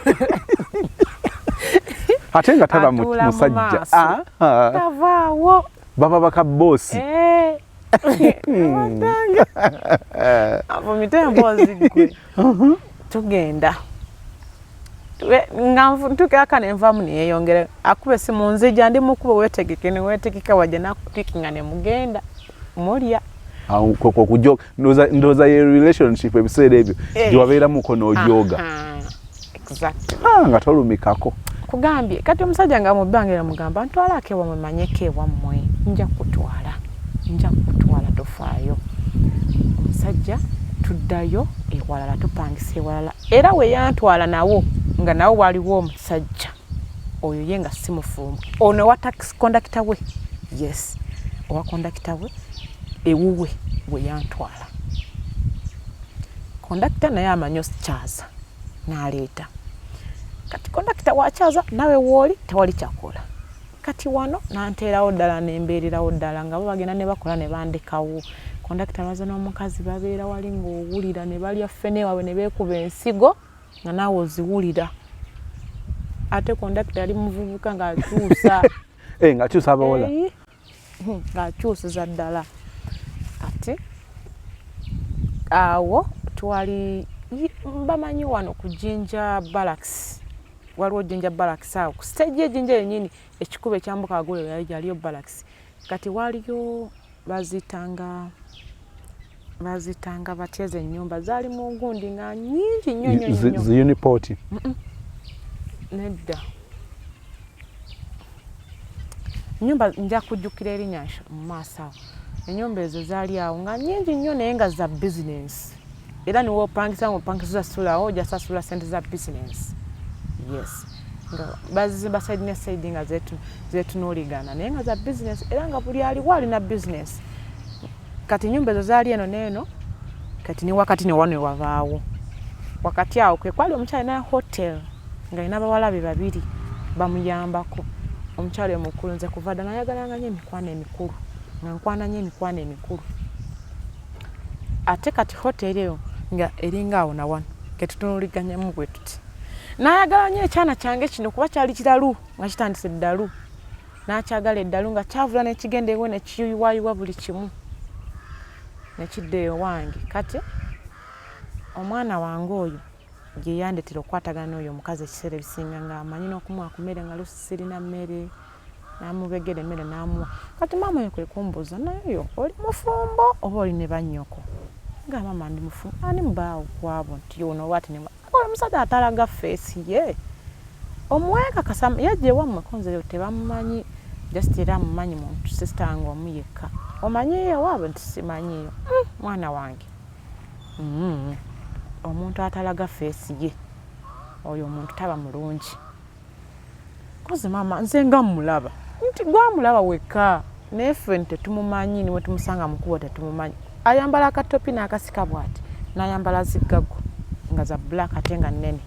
B: Ate nga taba
A: Atuula mu
B: musajja.
A: maaso.
B: Ah,
A: Tavaawo.
B: Baba baka boosi.
A: Eh. Watange afumite emboozi gwe tugenda nga ntuukirako nenvaamu, neyeyongera akuba esimu, "Nzija, ndi mukuba, wetegeke." Newetegeka, wajja nakupikinga nemugenda mulya.
B: Awo kwe kujoga, ndowooza ye relationship ebiseera ebyo
A: Eh.
B: gyewabeeramuko n'ojooga.
A: Aha, exactly.
B: Ah, nga tolumikako.
A: Kugambye kati omusajja nga mu bbanga era mugamba, "Ntwalako ewammwe, manyeko ewammwe." "Nja kukutwala, nja kukutwala, tofaayo." Omusajja tuddayo ewalala, tupangisa ewalala, era we yantwala nawo nga nawo waliwo omusajja oyo ye nga si mufumbo, ono owa taxi conductor we. Yes, owa conductor we ewuwe we yantwala. Kondakita naye amanyi okyaza n'aleeta. Kati kondakita wakyaza nawe wooli tewali kyakola. Kati wano nanteerawo ddala, nembeererawo ddala nga bo bagenda ne bakola ne bandekawo. Kondakita baza n'omukazi, babeera wali ng'owulira ne balya ffene waabwe ne beekuba ensigo nga naawe oziwulira. Ate kondakita yali muvubuka ng'akyusa.
B: Eh, ng'akyusa abawala.
A: Eyi, ng'akyusiza ddala. Ati awo twali bamanyi wano ku Jinja Barracks, waliwo Jinja Barracks awo ku stage y'ejinja yennyini, ekikubo ekyambuka waggulu yaliyo barracks. Kati waliyo bazitanga batya ezo ennyumba zaali mu gundi nga nnyingi nnyo nnyo nnyo nnyo.
B: Zi uniport?
A: Nedda, nyumba nja kujjukira erinnya mu maaso awo. Ennyumba ezo zaali awo nga nnyingi nnyo, naye nga za bizinensi, era niwopangisa nga opangisa sulawo, ojja sasula sente za bizinensi. Yes, nga bazizimba side ne side nga zetunuuligana, naye nga za bizinensi, era nga buli aliwo alina bizinensi. Kati ennyumba ezo zaali eno n'eno, kati ne wakati ne wano wabaawo wakati awo kwe kwali omukyala alina hotel nga alina bawala be babiri bamuyambako. Omukyala omukulu, nze kuva dda nayagalanga nnyo emikwano emikulu, nga nkwana nnyo emikwano emikulu. Ate kati hoteri eyo nga eringa awo nawano ketutunuliganyamu bwe tuti, nayagala nnyo ekyana kyange kino kuba kyali kiralu nga kitandise eddalu, n'akyagala eddalu nga kyavula nekigenda ewe nekiyiwayiwa buli kimu nekidda ewange. Kati omwana wange oyo gye yandetera okukwatagana n'oyo omukazi ekiseera ebisinga, nga amanyi n'okumuwa ku mmere nga lusi sirina mmere, n'amubegera emmere n'amuwa. Kati maama oyo kwe kumbuuza, "Naye oyo oli mufumbo oba oli ne bannyoko?" Nga, "Maama, ndi mufumbo." "Ani mubaawo kwabo?" Nti ono bwati ne oyo omusajja atalaga face ye omuwekakasa yajja ewammwe ko nze tebamumanyi, just era amumanyi muntu sister wange omu yekka. "Omanyiyo ewaabwe?" Nti simanyiyo. Mwana wange, omuntu atalaga face ye oyo omuntu taba mulungi." Kozi maama nze nga mmulaba nti gwamulaba wekka, naye ffe tetumumanyi, niwe tumusanga mukubo tetumumanyi. Ayambala akatopi n'akasika bw'ati, n'ayambala ziggago nga za black ate nga nnene,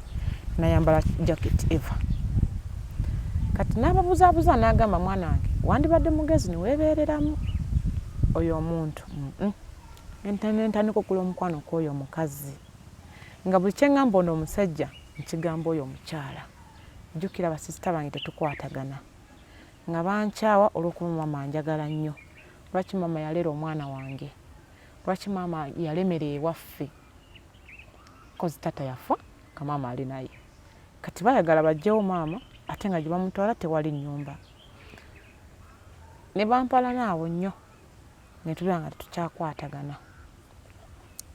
A: n'ayambala jacket eva. Kati n'ababuzaabuza n'agamba, "Mwana wange, wandibadde mugezi niweebeereramu oyo omuntu." Nentandika okula omukwano kw'oyo omukazi, nga buli kyeŋŋamba ono omusajja nkigamba oyo omukyala. Jjukira basisita bange tetukwatagana, nga bankyawa olw'okuba maama njagala nnyo. Lwaki maama yaleera omwana wange? Lwaki maama yalemera ewaffe? Kozi taata yafa nga maama ali naye. Kati bayagala bajjewo maama, ate nga gye bamutwala tewali nnyumba. Ne bampalana awo nnyo, ne tubeera nga tetukyakwatagana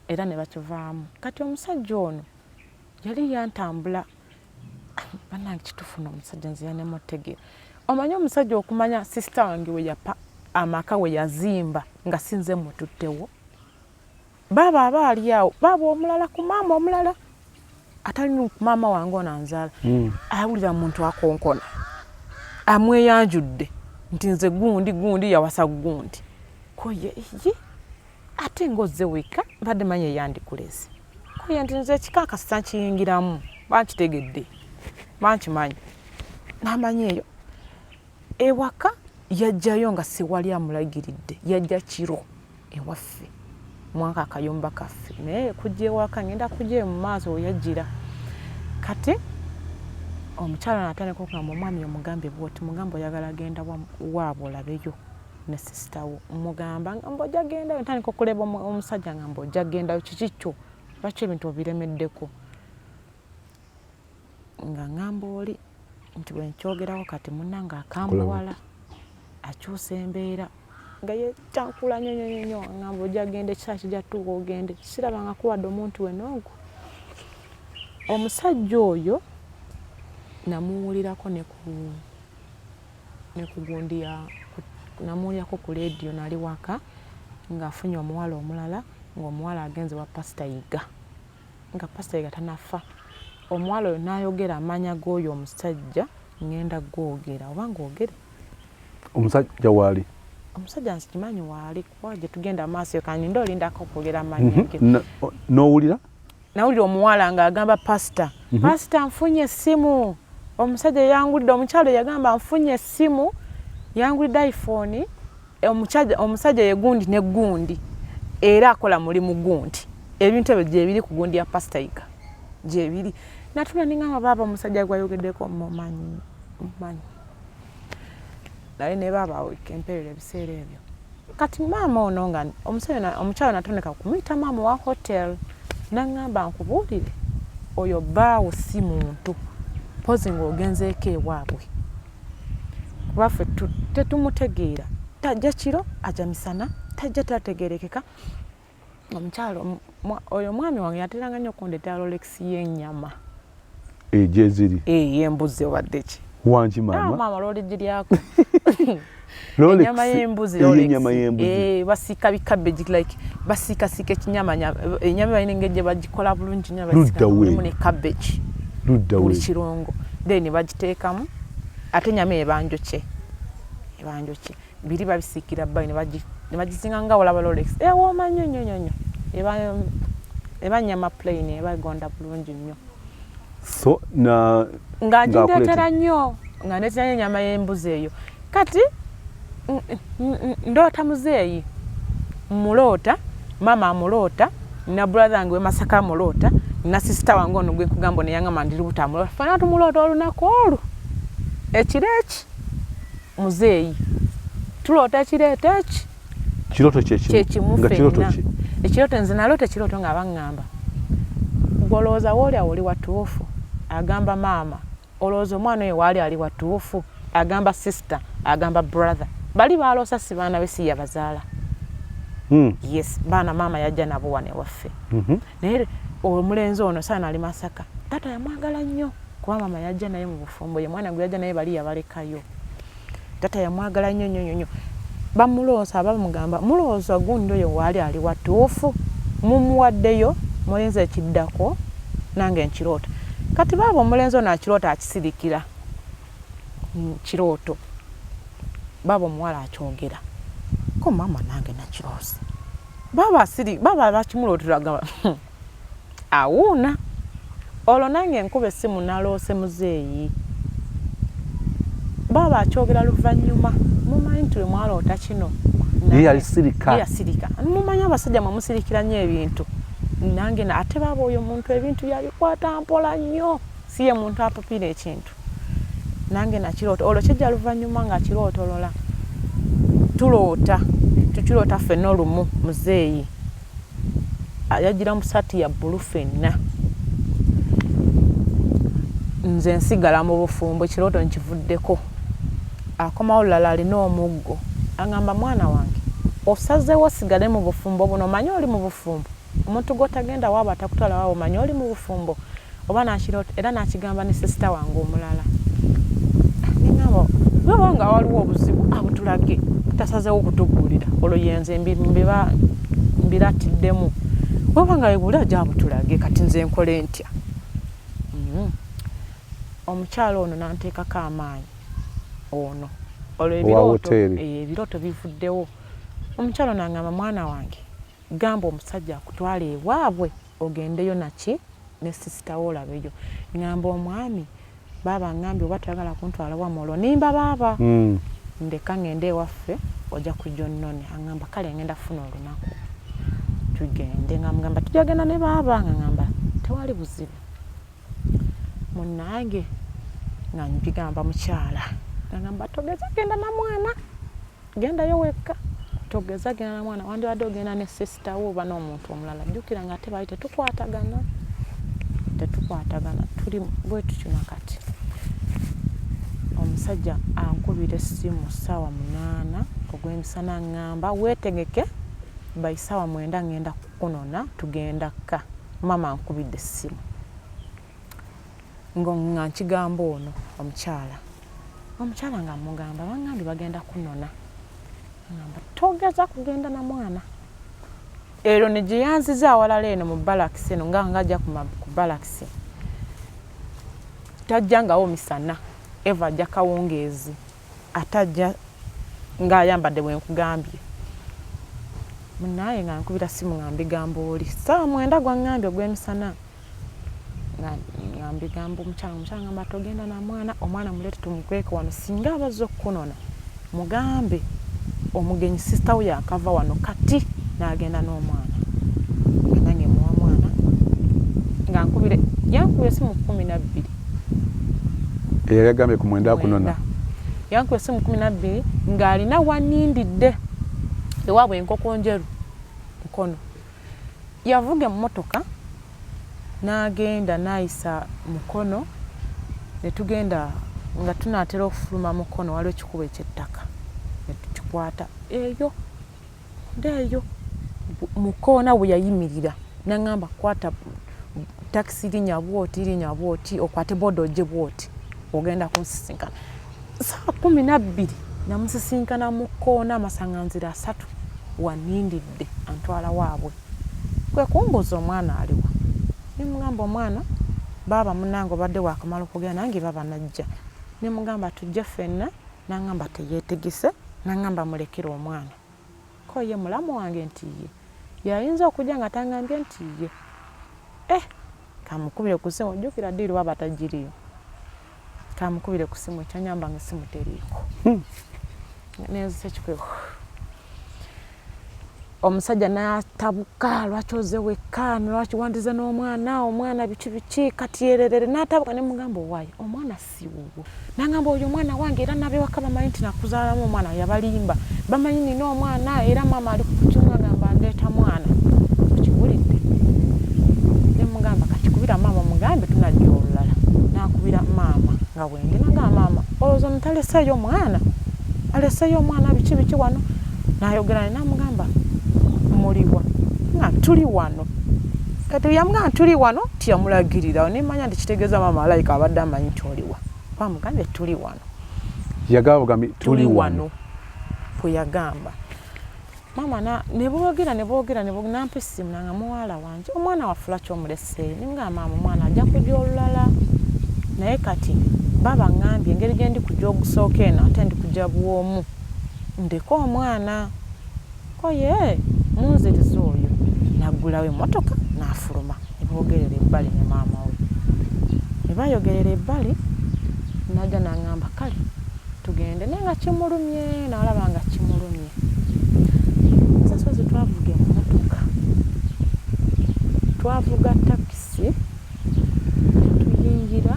A: era ne bakivaamu. Kati omusajja ono yali yantambula. Bannange, kituufu n'omusajja nze yanemutegeera. Omanyi omusajja okumanya sister wange we yapa amaka we yazimba nga si nze mututtewo, baaba aba ali awo, baaba omulala ku maama omulala atali ku maama wange ono anzaala, awulira muntu akonkona amweyanjudde nti nze gundi gundi yawasa gundi koye ye, ate ng'ozze weka, mbadde manyi eyandikuleze koye nti nze ekika kasita nkiyingiramu bankitegedde bankimanyi n'amanyi eyo ewaka. Yajjayo nga siwali amulagiridde, yajja kiro ewaffe mwaka akayumba kaffe, naye kujja ewaka ngenda kujja mu maaso weyajjira. Kati omukyala natandika okugamba omwami, omugambe bwoti, mugambe oyagala genda waabwe olabeyo ne sister wo, mugamba nga mbu ojja gendayo. Ntandika okuleba omusajja nga mbu ojja gendayo, kiki kyo, lwaki ebintu obiremeddeko? Nga ŋŋamba oli nti bwe nkyogerako kati munnange akambuwala, akyusa embeera nga yekyankula nnyo nnyo nnyo, ŋŋamba ojja genda, ekiseera kijja tuuka ogende. Sirabanga kuwadde omuntu wenna ogwo. Omusajja oyo namuwulirako ne ku gundi ya namuwulirako ku leediyo, nali waka ng'afunye omuwala omulala, ng'omuwala agenze wa Pasita Yiga, nga Pasita Yiga tanafa. Omuwala oyo n'ayogera amaanya g'oyo omusajja, ŋŋenda googera oba ng'ogere?
B: Omusajja waali?
A: Omusajja nsikimanyi waali, kuba gye tugenda maaso kaninde olindako okwogera amannya ge.
B: N'owulira?
A: Nawulira omuwala ng'agamba pasita, "Pasita, nfunye essimu, omusajja yangulidde." Omukyalo yagamba, "Nfunye essimu, yangulidde iPhone, omusajja ye gundi ne gundi, era akola mulimu gundi." Ebintu ebyo gyebiri ku gundi ya Pasita Yiga, gyebiri. Natula ningamba, baaba omusajja gwayogeddeko mumanyi, mumanyi naye ne baaba kemperera ebiseera ebyo. Kati maama ono nga omusajja, omukyalo natondeka kumuyita maama wa hotel, naŋŋamba, "Nkubuulire, oyo bbaawo si muntu, pozi ng'ogenzeeko ewaabwe, kuba ffe tetumutegeera. Tajja kiro, ajja misana, tajja tategerekeka." Omukyalo oyo omwami wange yateranga nnyo okundeetera Rolex y'ennyama.
B: Egyeziri?
A: Ey'embuzi obadde ki?
B: Wangi maama?
A: Maama lwoligiryako.
B: Rolex
A: enyama y'embuzi.
B: Ey'ennyama y'embuzi.
A: Eh, basiika bikabeji, like basiikasiika ekinyama, enyama balina engeri gye bagikola bulungi nnyo.
B: Ludda
A: basiika
B: we?
A: Mulimu ne cabbage.
B: Ludda
A: buli
B: we?
A: Kirungo, then ne bagiteekamu, ate enyama ebanjokye, ebanjokye biri babisiikira bbayi ne bagizinga nga olaba Rolex ewooma nnyo nnyo nnyo nnyo. Eba nyama plain, eba egonda bulungi nnyo.
B: So na
A: nga ngindeetera
B: Ng'akuleetera.
A: nnyo, nga ndeetera nnyo ennyama y'embuzi eyo. Kati ndoota muzeeyi, muloota, maama amuloota, na brother wange we Masaka amuloota, na sister wange ono gwe nkugamba ono yaŋŋamba ndi lubuto amuloota. Ffenna tumuloota olunaku olwo ekiro eki muzeeyi tuloota ekireeto eki.
B: Kirooto kyekimu?
A: Kyekimu.
B: Nga kirooto
A: Ffenna
B: ki?
A: Ekirooto, nze naloota ekirooto nga baŋŋamba, "Gw'olowooza wooli awo oli watuufu?" Agamba maama, "Olowooza omwana oyo waali ali watuufu?" Agamba sister, agamba brother. Bali baloosa si baana be, si yabazaala. Yes, baana maama yajja nabo wano ewaffe. Naye omulenzi ono saana ali Masaka, taata yamwagala nnyo kuba maama yajja naye mu bufumbo, ye mwana gwe yajja naye, bali yabalekayo. Taata yamwagala nnyo nnyo nnyo nnyo. Bamuloosa, bamugamba, "Mulowooza gundi oyo waali ali watuufu? Mumuwaddeyo mulenzi ekiddako nange nkiroota." Kati baaba omulenzi ono akiroota akisirikira. Kirooto baaba omuwala akyogera ko, "Maama, nange nakiroose." Baaba asiri, baaba bakimulootera agamba, awuuna." Olwo nange nkuba essimu, naloose muzeeyi. Baaba akyogera luvannyuma, "Mumanyi nti lwe mwaloota kino?"
B: Ye yalisirika.
A: Ye yasirika. Mumanyi abasajja mwe musirikira nnyo ebintu. Nange ate baaba oyo muntu ebintu byabikwata mpola nnyo, si ye muntu apapira ekintu. Nange nakiroota, olwo kijja luvannyuma nga kirootolola, tuloota, tukiroota ffenna olumu. Muzeeyi yagira mu saati ya bbulu ffenna. Nze nsigala mu bufumbo, ekirooto nkivuddeko. Akomawo lulala alina omuggo, aŋŋamba, "Mwana wange, osazeewo osigale mu bufumbo buno? Omanyi oli mu bufumbo, omuntu gw'otagenda waabwe atakutwala waabwe, omanyi oli mu bufumbo?" Oba nakirooto era nakigamba ne sister wange omulala. Neŋŋamba, bweba nga waliwo obuzibu abutulage, tasazeewo kutubuulira. Olwo yenze mbiba mbiratiddemu. Weba nga webuli ajja abutulage. Kati nze nkole ntya? Omukyalo ono nanteekako amaanyi ono olwo ebirooto, ebirooto bivuddewo. Omukyalo nangamba, "Mwana wange, gamba omusajja akutwala ewaabwe, ogendeyo naki ne sister wo olabeyo." Ŋŋamba omwami, "Baaba ŋŋambye oba toyagala kuntwala wamu, olwo nimba baaba. Ndeka ŋŋende ewaffe, ojja kujja onnone." Aŋŋamba, "Kale, ŋŋenda kufuna olunaku tugende." Nga mugamba, "Tujja genda ne baaba." Nga ŋŋamba, "Tewali buzibu." Munnange, nga mbigamba mukyala, nga ŋŋamba, "Togeza genda na mwana, gendayo wekka, togeza genda na mwana, wandibadde ogenda ne sister wo oba n'omuntu omulala." Jjukira nga ate bali tetukwatagana, tetukwatagana, tuli bwe tutyo. Nakati omusajja ankubira essimu ssaawa 8 ogw'emisana, ŋŋamba, "Weetegeke, by ssaawa 9 ŋŋenda kukunona, tugenda kka, maama ankubidde essimu." Nga nkigamba ono omukyala, omukyala nga mugamba, "Baŋŋambye bagenda kunona." Ŋŋamba, "Togeza kugenda na mwana." Ero ne gye yanziza awalala eno mu balakisi eno, nga ngajja ku balakisi, tajjangawo misana, eva ajja kawungeezi, ate ajja ng'ayambadde bwe nkugambye. Munaye, nga nkubira simu nga mbigamba oli ssaawa 9 gwaŋŋambye ogw'emisana, nga mbigamba omukyala. Omukyala ngamba, "Togenda na mwana, omwana muleete tumukweke wano. Singa abazze okukunona, mugambe omugenyi sister we yakava wano kati n'agenda n'omwana." Nga nange muwa mwana, nga nkubire, yankubira esimu 12.
B: Eyali agambye ku 9 akunona.
A: Yankuba esimu 12, ng'alina wanindidde ewaabwe Enkoko Njeru, Mukono. Yavuga emmotoka n'agenda n'ayisa Mukono, ne tugenda. Nga tunaatera okufuluma Mukono, waliwo ekikubo ekyettaka, ne tukikwata eyo ndeeyo mukoona. Bwe yayimirira naŋŋamba, "Kwata takisi, linya bwoti, linya bwoti, okwate boda ojje bwoti, ogenda kunsisinkana." Saa 12 namusisinkana mu kkoona, amasaŋŋanzira 3, wanindidde antwala waabwe. Kwe kumbuuza, "Omwana aliwa?" Nemugamba, "Omwana baaba munange obadde wakamala okugenda nange, baaba najja." Nemugamba, "Tujje ffenna." Naŋŋamba teyeetegese, naŋŋamba, "Mulekere omwana." Ko ye mulamu wange nti ye yayinza okujja nga tangambye nti ye eh kamukubire ku simu. Jjukira ddiiru baba tagiriyo, kamukubire ku simu. Ekyanyamba nga essimu teriiko. Nenzisa ekikweko. Omusajja n'atabuka, "Lwaki oze wekka? Lwaki wandize n'omwana? Omwana biki biki?" Kati yererere n'atabuka. Ne mugamba, "Owaaye, omwana si wuwo." Nangamba, "Oyo omwana wange, era nabewaka bamanyi nti nakuzaalamu omwana, yabalimba, bamanyi nina omwana, era maama ali kukimu agamba ndeeta mwana, okiwulidde?" Nemugamba, "Kati kubira maama mugambe tunajja olulala." Nakubira maama nga bwendi, nagamba, "Maama, olowooza ono taleseeyo omwana? Aleseeyo omwana biki biki wano?" Nayogera naye, namugamba, "Muliwa?" Nga, "Tuli wano." Kati yamugamba, "Tuli wano," tiyamulagirira. Nemanya nti kitegeeza maama alayika abadde amanyi nti oliwa, bamugambye tuli wano.
B: Yagamba bugambi tuli wano.
A: Bwe yagamba maama, ne boogera, ne boogera, ne nampa essimu, nanga, "Muwala wange, omwana waffe lwaki omuleseeyo?" Nimugamba, "Maama, omwana ajja kujja olulala, naye kati baba ŋŋambye engeri gye ndi kujja ogusooka eno, ate ndi kujja bwomu, ndeke omwana." Koye munziriza oyo naggulawo emmotoka n'afuluma. Ne boogerera ebbali ne maama we, ne bayogerera ebbali. Najja n'aŋŋamba, "Kale tugende," naye nga kimulumye, n'alaba nga kimulumye. Nsasozi twavuga emmotoka, twavuga takisi, netuyingira,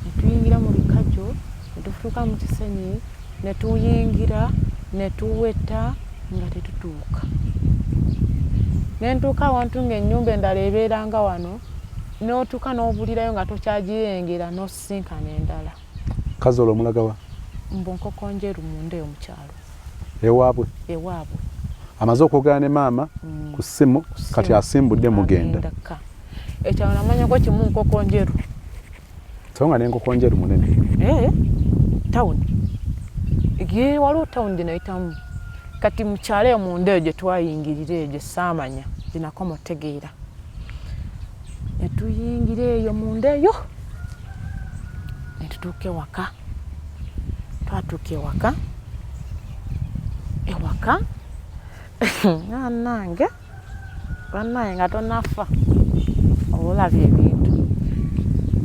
A: netuyingira mu bikajjo, netutuuka mu Kisenyi, netuyingira, netuweta nga tetutuuka. Nentuuka awantu ng'ennyumba endala ebeeranga wano. N'otuuka n'obulirayo nga tokyagirengera, n'osisinkana endala.
B: Kazi olwo omulagawa?
A: Mbu Nkoko Njeru, munda eyo mu kyalo.
B: Ewaabwe?
A: Ewaabwe.
B: Amaze okwogera ne maama ku ssimu, kati asimbudde mugenda.
A: Ka ekyalo namanyako kimu, Nkoko Njeru.
B: So nga n'Enkoko Njeru munene.
A: Ee, tawuni ye, waliwo tawuni gye nayitamu. Kati mu kyalo eyo munda eyo gye twayingirira, eyo gye saamanya gye nakoma otegeera, ne tuyingira eyo munda eyo ne tutuuka ewaka. Twatuuka ewaka, bannange, bannange, nga tonafa oba olabye ebintu.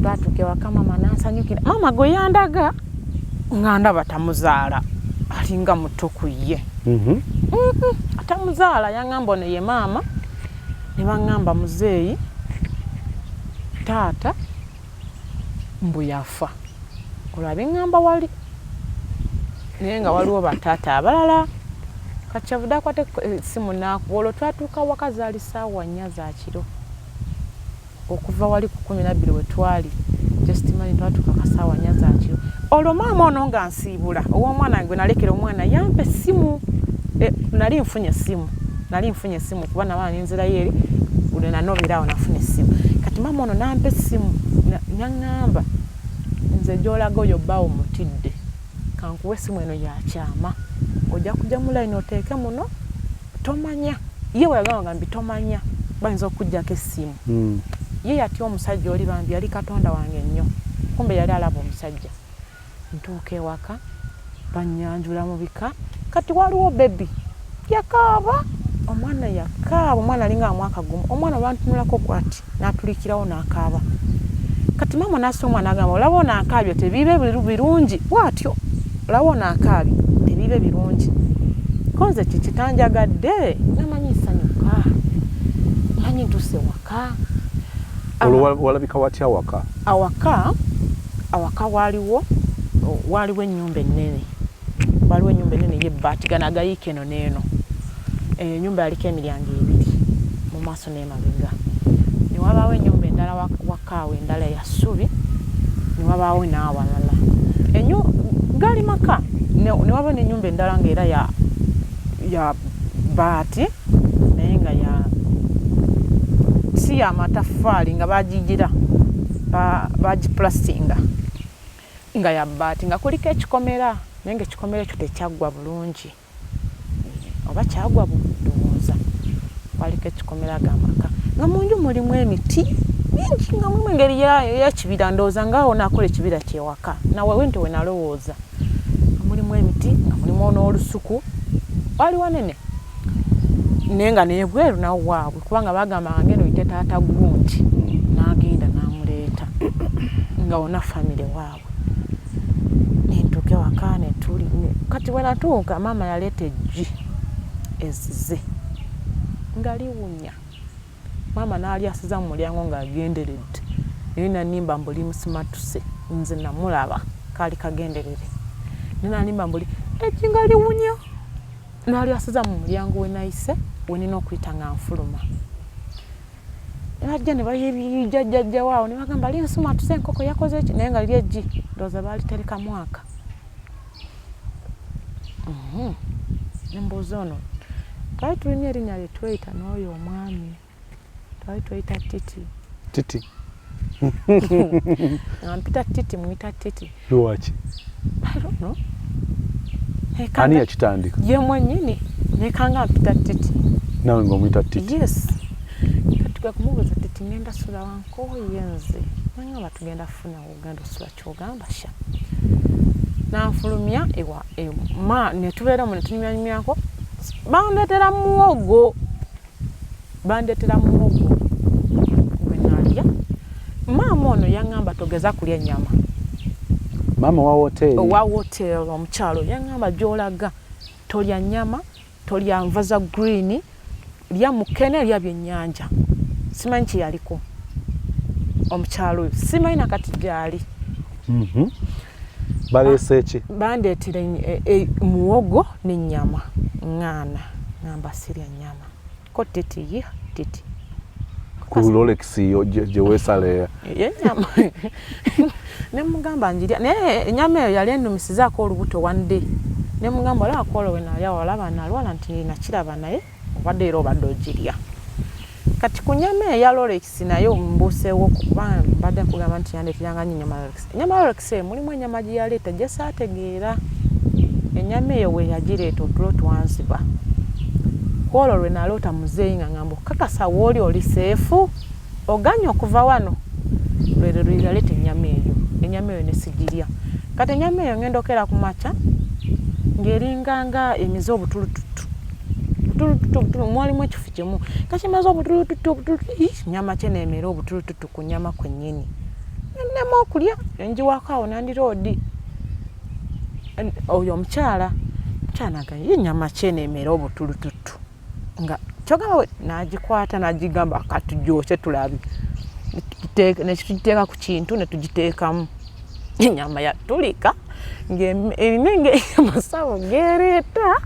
A: Twatuuka ewaka, maama nansanyukira. Maama gwe yandaga nga ndaba tamuzaala, alinga muto ku ye. Atamuzaala yaŋŋamba ono ye maama, ne baŋŋamba muzeeyi taata mbu yafa. Olwo abiŋŋamba wali, naye nga waliwo bataata abalala. Kati kyavudde akwata essimu naakuba. Olwo twatuuka waka zaali ssaawa 4 za kiro, okuva wali ku 12 we twali. Just imagine, twatuuka ka ssaawa 4 za kiro. Olwo maama ono nga nsiibula ow'omwana gwe nalekera omwana yampa essimu. Nali nfunye essimu, nali nfunye essimu kuba nabaana nenzirayo eri lwe nanobera awo, nafuna essimu. Kati maama ono nampa essimu, naŋŋamba, "Nze gy'olaga oyo bbaawo mutidde, kankuwa essimu eno yakyama, ojja kujja mu layini oteeke muno, tomanya." Ye bwe yagamba gambi, "Tomanya, bayinza okugjako essimu." Ye yatya omusajja oli, bambi yali katonda wange nnyo, kumbe yali alaba omusajja. Ntuuka ewaka, bannyanjula mu bika. Kati waliwo baby yakaaba, omwana yakaaba, omwana alinga mwaka gumu. Omwana olwantunulako bwati n'atulikirawo n'akaaba. Kati maama n'asa omwana, agamba, "Olaba ono akaabye, tebiibe birungi." Bw'atyo, "Olaba ono akaabye, tebiibe birungi." Ko nze kiki tanjagadde? Namanyi nsanyuka, manyi ntuuse waka.
B: Olwo walabika watya waka?
A: Awaka waaliwo ennyumba ennene, waliwo ennyumba ennene ey'ebbaati, gano agayiika eno n'eno. Eyo ennyumba yaliko emiryango ebiri, mu maaso n'emabega. Ne wabaawo ennyumba endala wakaawo endala ya ssubi, ne wabaawo n'awalala gaali maka. Ne wabaawo n'ennyumba endala ng'era ya bbaati, naye nga ya si ya mataffaali, nga bagigira bagipulastinga, nga ya bbaati, nga kuliko ekikomera, naye nga ekikomera ekyo tekyaggwa bulungi, oba kyagwa ndowooza. Kwaliko ekikomera g'amaka, nga mu nju mulimu emiti mingi, nga mulimu engeri y'ekibira, ndowooza ngaawo naakola ekibira kyewaka nawe nti we nalowooza nga mulimu emiti, nga mulimu n'olusuku, wali wanene, naye nga nebweru nawo waabwe, kubanga bagamba nga ngenda oyite taata gundi, n'agenda n'amuleeta, nga wonna famire waabwe. Nentuuka ewaka netuli. Kati bwe natuuka, maama yaleeta eggi ezize nga liwunya. Maama n'alyasiza mu mulyango ng'agenderedde, naye nanimba mbu limusimatuse. Nze namulaba kaali kagenderere, naye nanimba mbu eggi nga liwunya, n'alyasiza mu mulyango we nayise, we nina okuyita nga nfuluma. Bajja ne bayijjajjajjawaawo ne bagamba linsumatuse, enkoko yakoze eki, naye nga liri eggi ndowooza baalitereka mwaka. Nembuuza ono, twali tulina erinnya lye tweyita n'oyo omwami, twali tweyita Titi.
B: Titi?
A: Nga mpita Titi, muyita Titi.
B: Lwaki?
A: I don't know.
B: Ani yakitandika?
A: Ye mwennyini, nekanga mpita Titi.
B: Nawe ngaomuyita Titi?
A: Yes. Kati kwe kumubuuza, "Titi, ngenda sula wankooye nze." Nangamba, "Tugenda funa ogenda osula kyogamba sha." Nanfulumya ewa ma netubeera mu netunyumyanyumyako. Bandeetera muwogo, bandeetera muwogo gwe nalya. Maama ono yaŋŋamba, "Togeza kulya ennyama."
B: Maama wa woteeri?
A: Owa hotel, omukyalo yaŋŋamba, "Gy'olaga tolya nnyama, tolya nva za green, lya mukene, lya byennyanja." Simanyi kyeyaliko omukyalo oyo, simanyi nakati gyali.
B: Baleese ki?
A: Bandeetera muwogo n'ennyama. Ŋŋaana, ŋŋamba sirya nnyama. Ko Titi, ye Titi.
B: Ku Rolex gye weesala.
A: Yenyama nemugamba njirya, naye enyama eyo yali ennumisizaako olubuto one day. Nemugamba, olaba kwolwo we nalya, olaba nalwala nti nakiraba, naye obadde era obadde ogirya. Kati ku nyama eyo ya Rolex nayo mbuuseewo, kuba mbadde nkugamba nti yandeeteranga nnyo ennyama ya Rolex. Ennyama ya Rolex eyo mulimu ennyama gye yaleeta gye saategeera. Ennyama eyo we yagireeta, otulo twanziba. Kwolwo lwe naloota muzeeyi nga ngamba, okukakasa wooli oli safe, oganye okuva wano. Lwero lwe yaleeta ennyama eyo. Ennyama eyo ne sigirya. Kati ennyama eyo ngenda okeera ku makya ng'eringanga emize obutulututu, butulututu, butulu. Mwalimu ekifu kimu kakimaze obutulututu, obutulututu. Nyama kye neemera obutulututu ku nyama kwennyini, nennema okulya. Enjiwako awo nandiroodi oyo omukyala, mukyala nagamba, ye nyama ki eneemera obutulututu? Nga kyogamba we n'agikwata n'agigamba, katugyokye tulabe. Netugiteeka ku kintu, ne tugiteekamu, enyama yatulika ng'erina engeri amasawo gereeta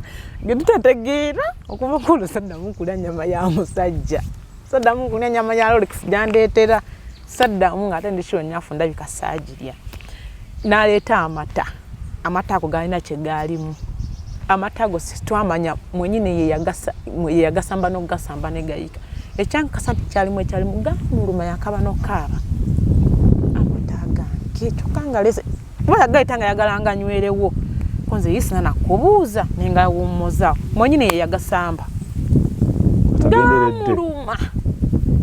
A: ge tutategeera. Okuva kwolwo saddamu kulya nyama ya musajja, saddamu kulya nyama ya Rolex gyandeetera, saddamu. Ng'ate ndi kiro nyafu, ndabika saagirya. N'aleeta amata. Amata ago galina kye gaalimu. Amata ago twamanya mwenyini ye yagasamba n'okugasamba ne gayika. Ekyankakasa nti kyalimu, ekyalimu gamuluma, yakaba n'okaaba amata gange. Kyokka nga lese kuba yagayita nga yagala nga nywerewo, ko nze yisina nakubuuza nengawummuza. Mwenyini ye yagasamba, gamuluma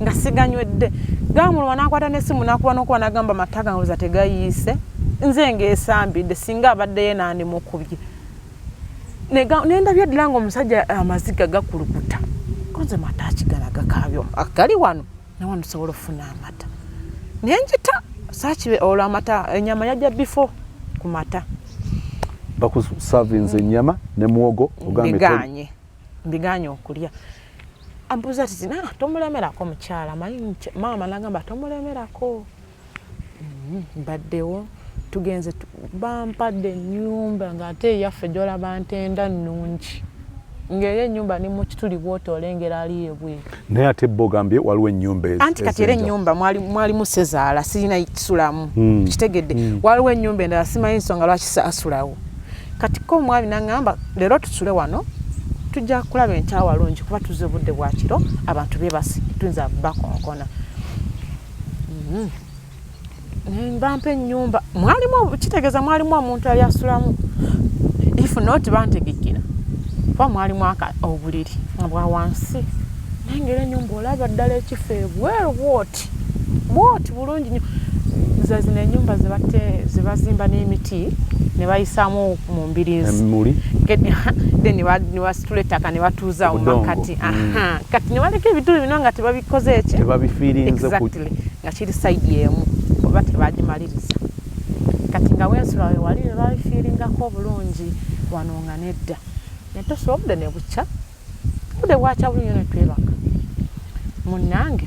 A: nga siganywedde, gamuluma. Nakwata n'essimu nakuba n'okuba nagamba, mata gange oza tegayiise, nze ngaesambidde. Singa abaddeyo nandimukubye. Nendabye ddala nga omusajja amaziga gakulukuta. Konze mata akigana gakaabya gali wano nawano, tusobola okufuna amata nenjita sakibe olwo amata. Enyama yajja before ku mata.
B: Bakusavinze ennyama ne muwogo.
A: Mbiganye, mbiganye okulya. Ambuuza ti na tomulemerako mukyala manyi maama nagamba tomulemerako. Mbaddewo tugenze, bampadde ennyumba ng'ate eyaffe gyolaba ntenda nnungi, ng'era ennyumba ni mu kituli bwoti olengera ali ebweru.
B: Naye ate bo ogambye waliwo ennyumba.
A: Anti kati era ennyumba mwalimu sezaala, sirina kisulamu. Kitegedde. Waliwo ennyumba endala, simanyi nsonga lwaki saasulawo. Kati ko omwami naŋŋamba, leero tusule wano, tujja kulaba enkya walungi, kuba tuze obudde bwa kiro, abantu beebase, tuyinza bakonkona. Bampa ennyumba mwalimu, kitegeeza mwalimu omuntu yali asulamu. If not, bantegekera, kuba mwalimu obuliri nga bwa wansi, naye ngaera ennyumba olaba ddala ekifo ebweru bwoti bwoti bulungi nnyo. Nze zino ennyumba zebazimba n'emiti ne bayisaamu mu mbiriizi, then ne basitula ettaka ne batuuza mu makati. Kati ne baleka ebituli bino nga tebabikoze eki exactly, nga kiri side emu oba tebagimaliriza. Kati nga wensula we wali babifiiringako obulungi, wano nga nedda. Netusula, obudde ne bukya, obudde bwakya bulungi ne twebaka. Munnange,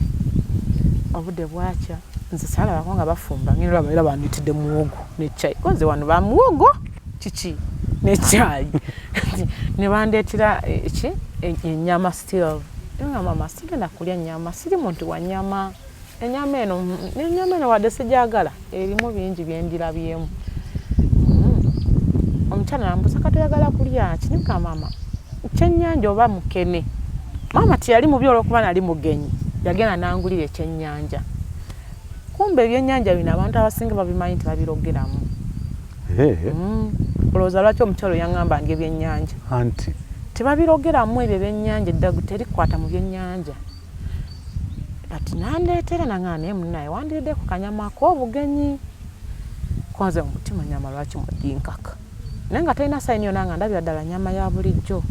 A: obudde bwakya, nze saalabako nga bafumba. Ngenda olaba era banditidde muwogo nekyayi. Ko nze wano bamuwogo kiki nekyayi, ne bandeetera ki, ennyama still. Nga mama, sigenda kulya nnyama, siri muntu wa nnyama. Ennyama eno, ennyama eno wadde sijagala, erimu bingi byendirabyemu. Omukyala nambuuza, kati oyagala kulya ki? Nika maama, kyennyanja oba mukene. Maama teyali mubi, olwokuba nali mugenyi yagenda nangulira ekyennyanja. Kumbe ebyennyanja bino abantu abasinga babimanyi nti babirogeramu. Olowooza lwaki omukyalo yaŋŋamba nga ebyennyanja
B: anti
A: tebabirogeramu? Ebyo ebyennyanja, eddagu terikwata mu byennyanja. Kati nandeetera, naŋŋamba, naye munnaye wandiridde ku kanyama k'obugenyi. Konze mu mutima, nyama lwaki muginkaka? Naye nga talina sign yonna, nga ndabira ddala nyama ya bulijjo.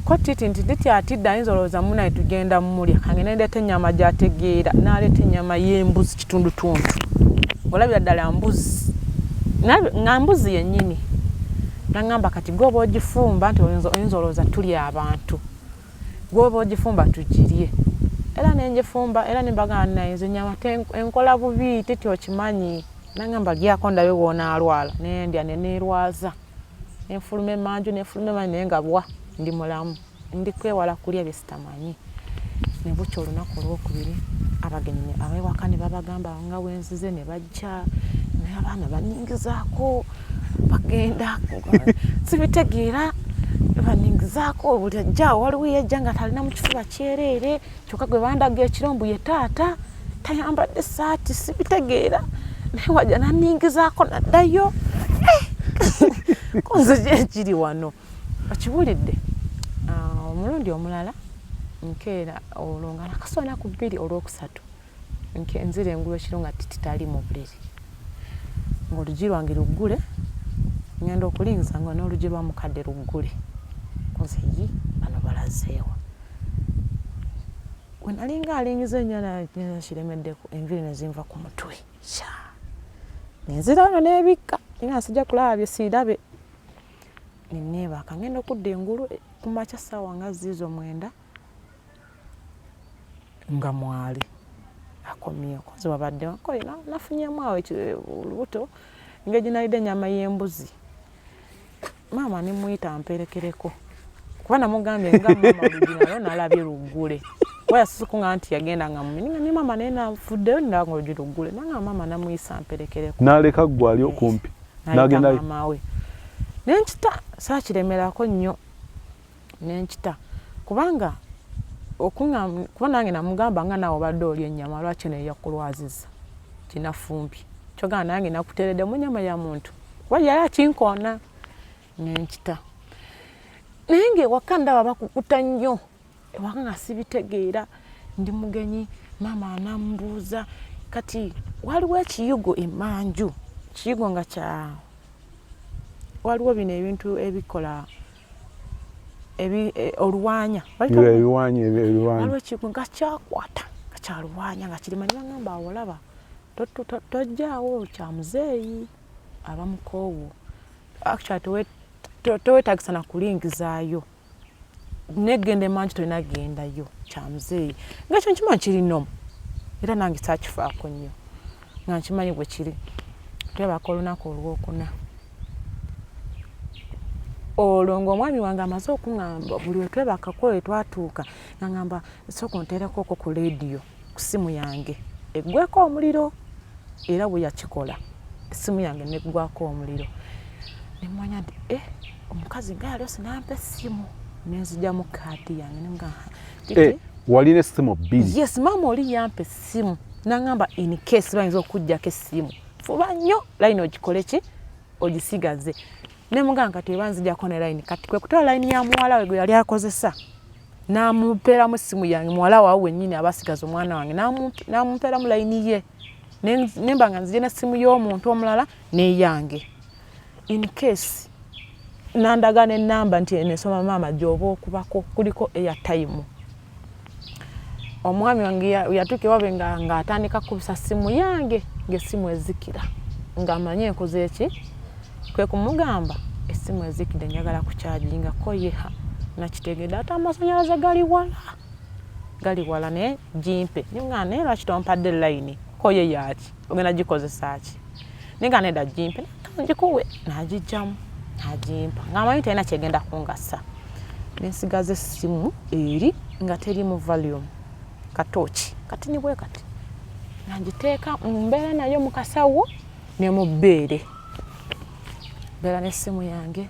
A: Ko titi nti titi atidde, ayinza olowooza munaye tugenda mumulya. Kange nendeeta ennyama gy'ategeera. N'aleeta ennyama y'embuzi kitundutundu, olabira ddala mbuzi, nga mbuzi yennyini. Naŋŋamba, kati gwe oba ogifumba nti oyinza olowooza tulya abantu, gwe oba ogifumba tugirye. Era nenjifumba, era nembagamba, naye nze ennyama enkola bubi. Titi okimanyi. Naŋŋamba, lyako ndabe bw'onaalwala. Nendya neneerwaza, nenfuluma emanju, nenfuluma emanju, naye nga bwa ndi mulamu. Ndi kwewala kulya bye sitamanyi. Ne bukya olunaku olwokubiri, abagenyi abewaka ne babagamba nga wenzize, ne bajja, naye abaana banyingizaako bagenda, sibitegeera, banyingizaako buli ajja. Waliwo eyajja nga talina mu kifuba kyereere, kyokka gwe bandaga ekiro mbu ye taata, tayambadde saati, sibitegeera, naye wajja naningizaako naddayo. Eh! Kunze gyekiri wano okiwulidde. Ah, omulundi omulala nkeera olwo nga nakasona ku 2 olwokusatu, nzira engulu ekiro nga Titi tali mu buliri, ng'oluggi lwange luggule. Ngenda okulingiza nga n'oluggi lwa mukadde luggule. Kunze yi bano balazeewa? We nalinga alingiza ennyana kiremeddeko, enviiri ne zinva ku mutwe. Kya nenzira wano n'ebikka nga sijja kulaba bye siirabe, neneebaka. Ngenda okudda engulu ku makya ssaawa nga ziizo 9 nga mwali akomyewo. Kozi wabadde nafunyemu awo olubuto, engeri gye nalidde ennyama y'embuzi. Maama nemuyita amperekereko, kuba namugambye nga maama oluggi nalwo nalabye luggule, kuba yasusuku nga nti yagenda nga mumi nga ne maama, naye navuddeyo ndaba nga oluggi luggule, nanga maama namuyisa amperekereko.
B: N'aleka ggwe ali okumpi
A: n'agenda maama we. Nenkita saakiremerako nnyo, nenkita kubanga okuŋŋamba, kuba nange namugamba nga naawe obadde olya ennyama, lwaki eno yakulwaziza kinafumbi? Kyogamba nange nakuteereddemu ennyama ya muntu, kuba yali akinkoona. Nenkita, naye ngaewaka ndaba bakukuta nnyo. Ewaka nga sibitegeera, ndi mugenyi. Maama anambuuza kati waliwo ekiyugo emanju, kiyugo nga kya waliwo bino ebintu ebikola oluwanya, waliwo ekiyugo nga kyakwata nga kyaluwanya nga kirimanyi. Bagamba awo olaba tojjaawo kya muzeeyi aba mukoowu, actually towetagisa na kulingizaayo, negenda emanju tolina gendayo, kya muzeeyi. Nga ekyo nkimanyi kiri nomu, era nange saakifaako nnyo nga nkimanyi bwe kiri. Twebaka olunaku olwokuna olwo ng'omwami wange amaze okuŋŋamba buli we twebakako we twatuuka nga ŋŋamba sooka onteereko okwo ku leediyo ku ssimu yange eggweko omuliro. Era bwe yakikola, essimu yange neggwako omuliro, nemanya nti eh, omukazi nga yali ose nampa essimu, nenzigyamu kaadi yange nemugamba.
B: Eh, walina essimu bbiri?
A: Yes, maama oli yampa essimu naŋŋamba in case bayinza okugjako essimu, fuba nnyo layini ogikole ki, ogisigaze. Nemugamba kati eba nzijako ne layini, kati kwe kutola layini ya muwala we gwe yali akozesa, n'amumpeeramu essimu yange. Muwala waawe wennyini aba asigaza omwana wange, n'amumpeeramu layini ye, nemba nga nzije n'essimu y'omuntu omulala n'eyange in case. Nandaga n'ennamba nti eno esoma maama gy'oba okubako, kuliko airtime. Omwami wange yatuuka ewabe ng'atandika kukubisa ssimu yange ng'essimu ezikira, ng'amanyi enkoze eki. Kwe kumugamba essimu ezikidde, njagala kukyajinga. Ko ye ha, nakitegedde ate amasanyalaze gali wala, gali wala, naye gimpe. Nga naye lwaki tompadde layini? Ko ye yaki, ogenda gikozesa ki? Naye nga nedda, gimpe ngikuwe. N'agijjamu n'agimpa ng'amanyi talina kyegenda kungasa. Nensigaza essimu eri nga teri mu volume, katooki katini bwe kati, nga ngiteeka mbeera nayo mu kasawo ne mu bbeere, mbeera n'essimu yange.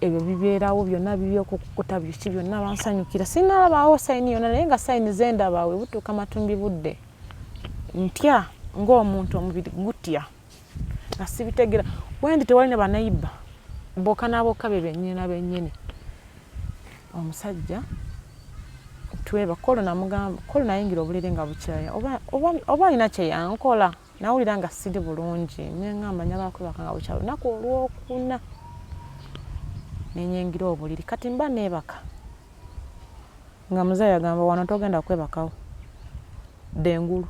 A: Ebyo bibeerawo byonna bibyokukukuta biki byonna, bansanyukira, sinalabaawo sign yonna, naye nga sign zendaba we butuuka matumbi budde ntya ng'omuntu omubiri gutya nga sibitegera. Wendi tewali ne banaiba bokka n'abokka be bennyini na bennyini. Omusajja tweba kolo, namugamba kolo nayingira obuliri nga bukyaya, oba alina kyeyankola, nawulira nga siri bulungi, neŋŋamba njagala kwebaka nga bukyala. Olunaku olwokuna nenyingira obuliri, kati mba neebaka nga muzeeyi agamba wano togenda kwebakawo, dda engulu,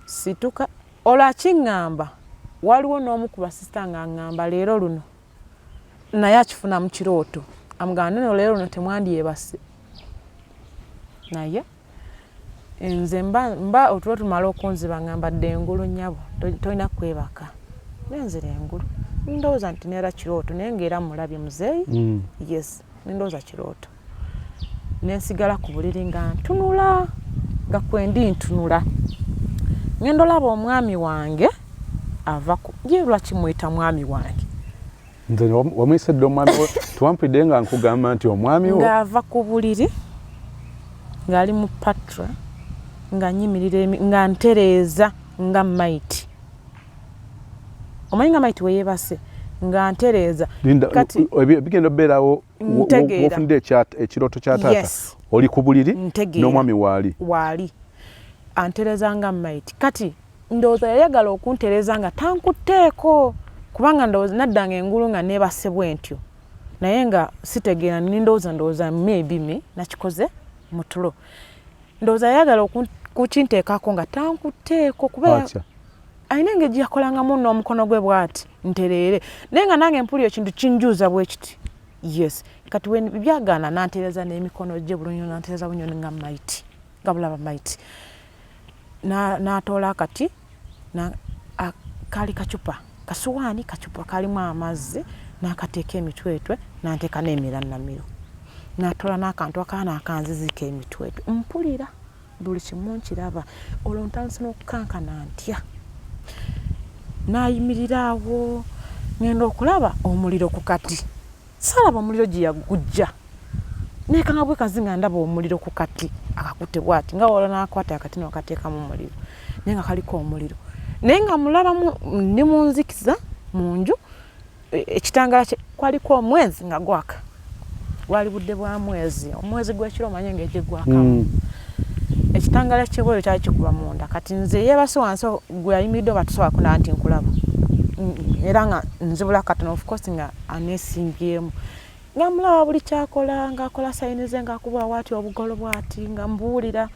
A: situka. Olwo akiŋŋamba, waliwo n'omu ku basisita nga ŋŋamba leero luno naye akifuna mu kirooto, amugamba nono leero luno temwandyebase. Naye nze mba otulo tumala okunziba, ngamba dda engulu nnyabo, tolina kwebaka. Nenzira engulu, ndowooza nti neera kirooto, naye ngaera mulabye muzeeyi. Yes, nendowooza kirooto. Nensigala ku buliri nga ntunula, nga kwendi ntunula, ngenda olaba omwami wange ava ku ye. Lwaki mwita mwami wange?
B: Nze wamuyise dda omwami wo. Tewampulidde nga nkugamba nti omwami wo?
A: Ng'ava ku buliri ng'ali mu patra, nga nyimirira nga ntereeza nga maiti. Omanyi nga maiti weyeebase, nga ntereeza.
B: Linda,
A: Kati
B: bigenda obeerawo
A: Ntegeera.
B: Wofunidde ekirooto kya taata.
A: Yes.
B: Oli ku buliri
A: Ntegeera.
B: n'omwami waali.
A: Waali antereeza nga maiti. Kati ndowooza yayagala okuntereeza nga tankutteeko, kubanga ndowooza naddanga engulu nga neebase bwe ntyo, naye nga sitegeera. Nindowooza, ndowooza maybe me nakikoze mu tulo. Ndowooza yayagala kukinteekako nga tankutteeko, kuba
B: Atya?
A: Alina engeri gye yakolangamu n'omukono gwe bw'ati ntereere, naye nga nange mpulira ekintu kinjuuza bwe kiti. Yes, kati byagaana, nantereeza n'emikono gye bulungi, nantereeza bunyoni nga maiti, nga bulaba maiti. N'atoola akati kaali kacupa, kasuwaani, kacupa kalimu amazzi, n'akateeka emitwetwe, n'anteeka n'emiranamiro, n'atoola n'akantu akaana akanzizika emitwetwe. Mpulira buli kimu, nkiraba. Olwo ntandise n'okukankana, ntya. N'ayimirira awo, ngenda okulaba omuliro ku kati. Saalaba omuliro gye yagujja, nekanga bwekazi nga ndaba omuliro ku kati akakutte bwati, nga wala nakwata akati nokateekamu omuliro, naye nga kaliko omuliro, naye nga mulabamu. Ndi mu nzikiza mu nju, ekitangala kwaliko omwezi nga gwaka, gwali budde bwa mwezi, omwezi gw'ekiro, omanye engeri gye gwakamu. Ekitangala kyebweru kyali kikuba munda. Kati nze yeebase wansi, gwe ayimiridde oba tusobola kunaba nti nkulaba. Era nga nzibula katono, of course nga aneesimbyemu, nga mulaba buli kyakola, ng'akola sign ze, ng'akuba bwati obugolo bwati, nga mbuwulira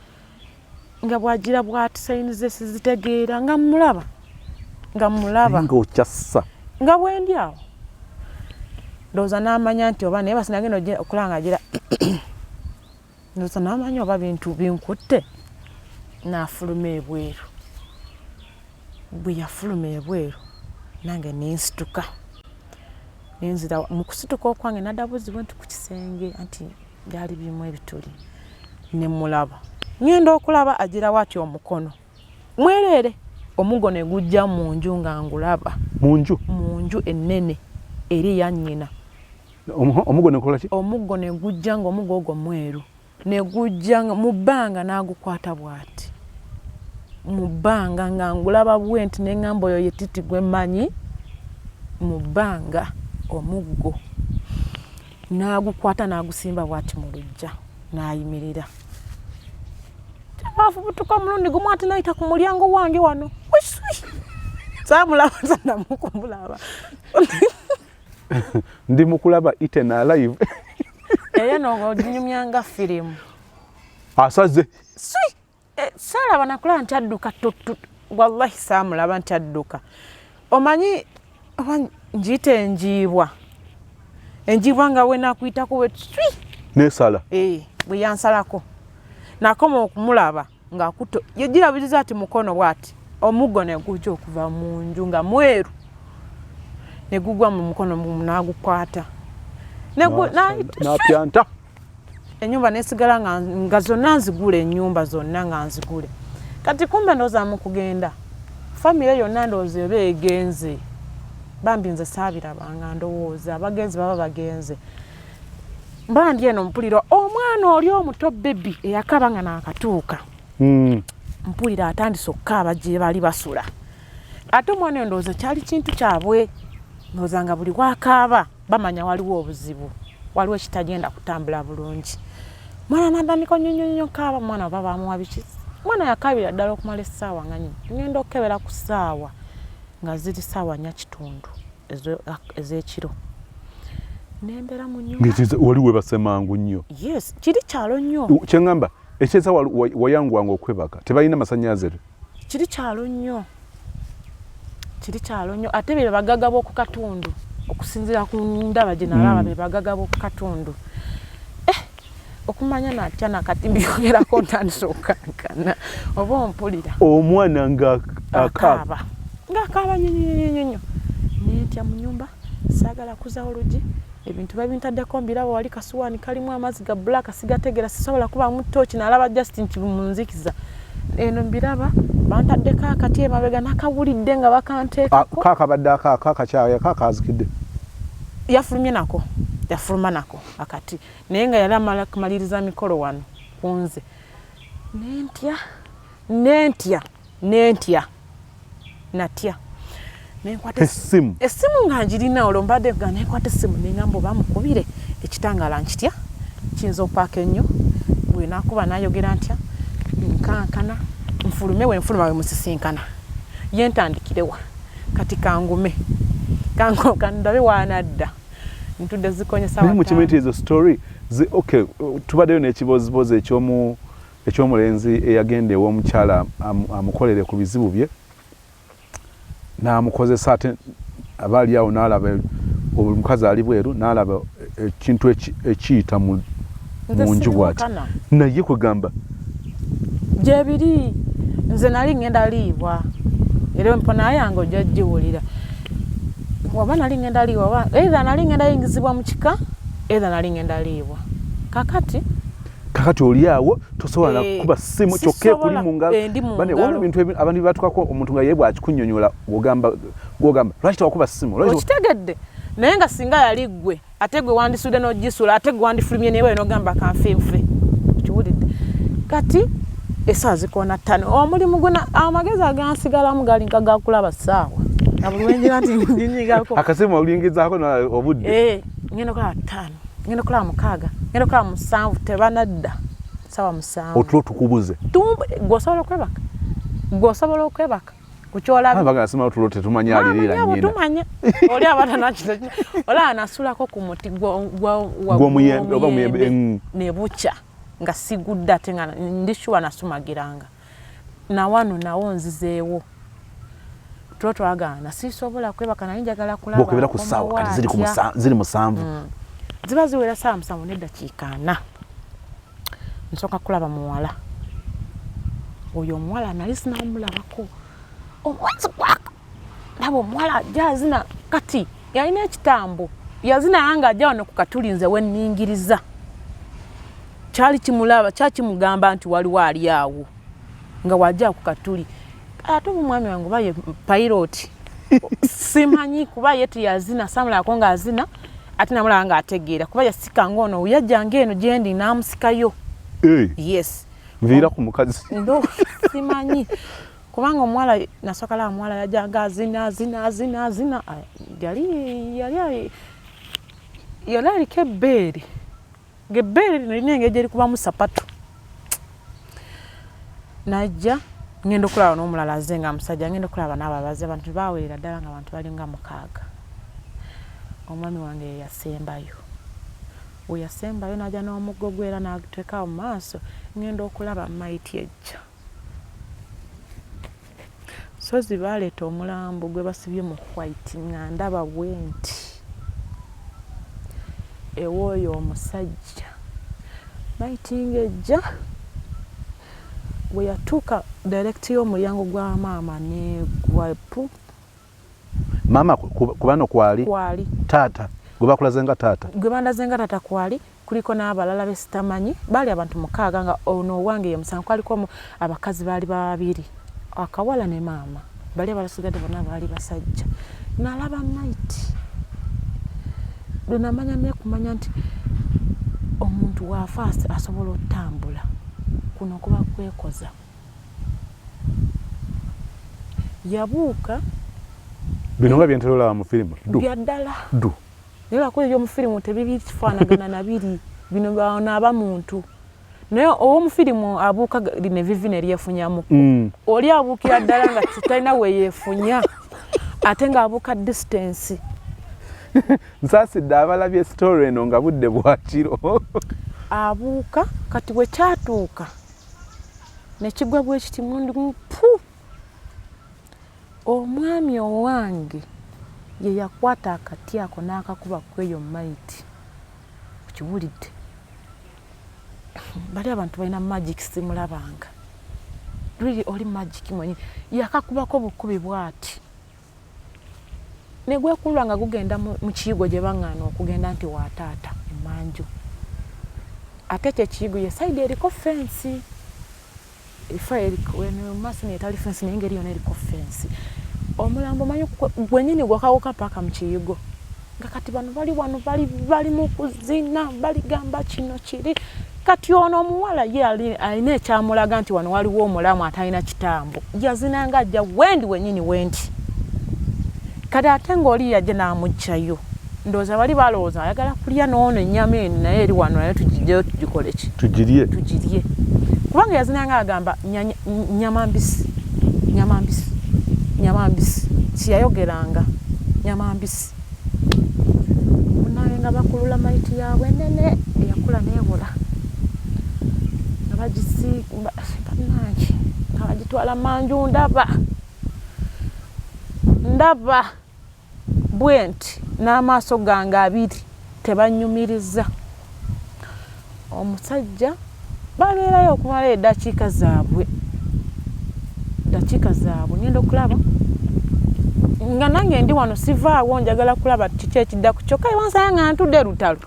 A: nga bwagira bwati, sign ze sizitegeera, nga mulaba, nga mulaba.
B: Nga okyassa.
A: Nga bwendi awo, ndowooza n'amanya nti oba naye basi nagenda okulaba nga agira, ndowooza n'amanya oba bintu binkutte, n'afuluma ebweru. Bwe yafuluma ebweru, nange nensituka, nenzira. Mu kusituka okwange nadda buzibwe nti ku kisenge, anti byali birimu ebituli, ne mulaba. Ngenda okulaba agirawo ati omukono mwereere, omuggo ne gujja mu nju nga ngulaba.
B: Mu nju?
A: Mu nju ennene eri eya nnyina.
B: Omuggo nekola ki?
A: Omuggo ne gujja, nga omuggo ogwo mweru, ne gujja mu bbanga, n'agukwata bw'ati mu bbanga, nga ngulaba bwe nti, ne ŋŋamba, oyo ye Titi gwe mmanyi. Mu bbanga omuggo n'agukwata, n'agusimba bw'ati mu luggya, n'ayimirira. Afubutuka omulundi gumu ati, nayita ku mulyango wange wano. Wiswi, saamulaba, sanamukumulaba.
B: Ndi mukulaba Eaten Alive.
A: Era noginyumya nga firimu.
B: Asaze.
A: Swi. Saalaba nakulaba nti adduka tutu. Wallahi saamulaba nti adduka. Omanyi oba ngiyita enjiibwa, enjiibwa nga wenakuyitako we swi.
B: Nesala.
A: Bwe yansalako, nakoma okumulaba ng'akutte, yegirabiriza ati mukono bw'ati, omuggo ne gujja okuva mu nju nga mweru, ne gugwa mu mukono n'agukwata.
B: Napyanta.
A: Ennyumba nesigala nga zonna nzigule, ennyumba zonna nga nzigule. Kati kumbe ndowooza mu kugenda famire yonna ndowooza eba egenze. Bambi nze saabirabanga, ndowooza abagenzi baba bagenze. Mba ndi eno, mpulira omwana oli omuto, baby eyakaaba nga naakatuuka. Mpulira atandise okukaaba gye bali basula. Ate omwana oyo ndowooza kyali kintu kyabwe, ndowooza nga buli wakaaba bamanya waliwo obuzibu, waliwo ekitagenda kutambula bulungi. Mwana natandika nyonyonyo kaaba. Mwana oba bamuwa biki, mwana yakaabira ddala okumala essaawa nga nnya. Ngenda okukebera ku ssaawa nga ziri 4:15 ez'ekiro, nembeera mu nyumba.
B: Wali webase mangu nnyo.
A: Yes, kiri kyalo nnyo.
B: Kyeŋŋamba ekyeza wayanguwanga okwebaka, tebalina masannyalaze.
A: Kiri kyalo nnyo, kiri kyalo nnyo. Ate be bagaga b'oku katundu, okusinziira ku ndaba gye nalaba. Be bagaga b'oku katundu. Okumanya natya, nakati mbyogerako ntandise okukankana oba ompulira.
B: Omwana nga
A: akaaba, ng'akaaba nnyo nnyo nnyo nnyo, nentya. Ntya mu nyumba, saagala kuzawo lugi. Ebintu babintaddeko, mbiraba. Wali kasuwaani kalimu amazzi ga black, sigategeera, sisobola kubamu tooki. Nalaba just nti munzikiza eno, mbiraba bantaddeko akati emabega, nakawulidde nga bakanteekako.
B: Kakabadde akakakyaya kakazikidde.
A: Yafulumye nako, yafuluma nako akati, naye nga yali amala kumaliriza mikolo wano kunze. Nentya, nentya, nentya, natya, nenkwata
B: essimu.
A: Essimu nga njirina olwo, mbadde nga nenkwata essimu, nengamba oba mukubire. Ekitangaala nkitya, kiyinza okwaka ennyo. Bwenakuba nayogera ntya? Nkankana, nfulume? Wenfuluma we musisinkana, ye ntandikirewa? Kati kangume, kandabe waanadda. Ntudde zikonye.
B: Naye mukimanyi nti ezo story, okay, tubaddeyo n'ekibozibozi ekyomulenzi eyagenda ew'omukyala amukolere ku bizibu bye, n'amukozesa, ate aba ali awo n'alaba omukazi ali bweru, n'alaba ekintu ekiyita mu nju bwati, naye kwegamba
A: Gyebiri. Nze nali ngenda liibwa, era empona yange ojja giwulira. Oba nali ngenda liibwa, either nali ngenda yingizibwa mu kika, either nali ngenda liibwa. Kakati
B: Kakati oli awo tosobola nakuba ssimu, kyokka ekuli mu ngalo. Waliwo ebintu abantu byebatukako, omuntu nga ye bwakikunyonyola gwogamba lwaki tewakuba ssimu?
A: Okitegedde? Naye nga singa yali ggwe, ate gwe wandisudde n'ogisula, ate gwe wandifulumye newe nogamba kanfenfe. Kiwulidde? Kati esaawa zikoona 5. Omulimu guna, amagezi agansigalamu gali nka gakulaba ssaawa, nga buli wenjira nti njinyigako.
B: Akasimu olingizaako obudde.
A: Eh, ngenda okulaba 5, ngenda okulaba 6, ngenda okulaba 7, tebanadda, sawa 7.
B: Otulo tukubuze.
A: Gwe osobola okwebaka? Gwe osobola okwebaka kukyolaba?
B: Bagala sima otulo tetumanya alirira
A: nyina. Tumanya oli abata nakino, olaba nasulako ku muti
B: gw'omuyembe oba muyembe.
A: Ne bukya nga sigudde, ate nga ndi sure nasumagiranga nawano nawo nzizeewo. Tulo twagaana, sisobola kwebaka, naye njagala kulaba.
B: Bwokebera ku ssaawa kati ziri 7.
A: Ziba ziwera saawa 7:40. Nsooka kulaba muwala oyo. Omuwala nali sinamulabako omwezi gwaka. Ndaba omuwala ajja azina. Kati yalina ekitambo, yazina nga ajja wano ku katuli. Nze wenningiriza kyali kimulaba, kyakimugamba nti waliwo ali awo nga wajja ku katuli. Ate omwami wange oba ye pilot, simanyi, kuba ye teyazina, samulabako ng'azina, ate namulaba ng'ategeera, kuba yasika ngaono yajjanga eno gyendi n'amusikayo. Yes.
B: Nviira ku mukazi.
A: Ndo simanyi, kubanga omuwala nasooka laba omuwala yajjanga azina, azina, azina, azina. Yali aliko ebbeere, ng'ebbeere lino lirina engeri gyerikubamu sapatu. Najja, ngenda okulaba n'omulala aze nga musajja, ngenda okulaba n'abo abaze. Abantu bawerera ddala, nga abantu balinga 6. Omwami wange ye yasembayo. We yasembayo n'ajja n'omuggo gwe era n'aguteeka mu maaso. Ngenda okulaba maiti ejja. Sozi baleeta omulambo gwe basibye mu white, nga ndaba bwe nti ewooyo omusajja. Maiti ng'ejja, bwe yatuuka direct y'omulyango gwa maama negwa pu.
B: Maama kubano kwali?
A: Kwali.
B: Taata gwe bakulaze nga taata?
A: Gwe bandaze nga taata kwali. Kuliko n'abalala besitamanyi. Baali abantu 6, nga ono owange ye musanvu. Kwaliko abakazi baali babiri, akawala ne maama. Bali abalasigadde bonna baali basajja. Nalaba maiti lwe namanya nekumanya nti omuntu waafa asobola otambula. Kuno kuba kwekoza. Yabuuka.
B: Bino nga byentera olaba mu firimu.
A: Byaddala.
B: Du.
A: Naye lwakuba ebyomu firimu tebibifaanagana nabiri bino. Aba muntu, naye ow'omu firimu abuuka lino evivi neryefunyamuko. Oli abuukira ddala nga talina weyeefunya, ate ng'abuuka distance.
B: Nsaasidde abalabye story eno nga budde bwakiro.
A: Abuuka. Kati bwe kyatuuka nekigwa bwe kiti mulundi gumu pu. Omwami owange ye yakwata akati ako n'akakuba kweyo maiti. Okiwulidde? Bali abantu balina magic, simulabanga really, oli magic mwenyi. Yakakubako bukubi bwati. Ne gwekulula nga gugenda mu kiyigo gye baŋŋaana okugenda nti wa taata emanju. Ate ekyo ekiyigo ye sayidi eriko fensi. Efa eriko eno maaso etali fensi naye ngeri yona eriko fensi. Omulambo omanyi gwenyini gwakawoka paka mu kiyigo. Nga kati bano bali wano bali bali mu kuzina baligamba kino kiri. Kati ono omuwala ye alina ekyamulaga nti wano waliwo omulamu atalina kitambo. Yazinanga ajja wendi wenyini wendi. Kati ate ng'oli yajja n'amuggyayo. Ndowooza bali balowooza ayagala kulya n'ono ennyama eno naye eri wano naye tugigyeyo tugikole ki?
B: Tugirye.
A: Tugirye. Kubanga yazinanga agamba nyama mbisi, nyama mbisi, nyama mbisi. Kiyayogeranga nyama mbisi. Munaye nga bakulula mayiti yaabwe nene eyakula n'ebola. Nga bagisiiga bannange nga bagitwala manju ndaba. Ndaba bwenti n'amaaso gange abiri tebanyumiriza. Omusajja babeerayo okumala eddakiika zaabwe. Ddakiika zaabwe ngenda okulaba nga nange ndi wano sivaawo njagala kulaba kiki ekiddako kyokka ewansanga nga ntudde lutalo.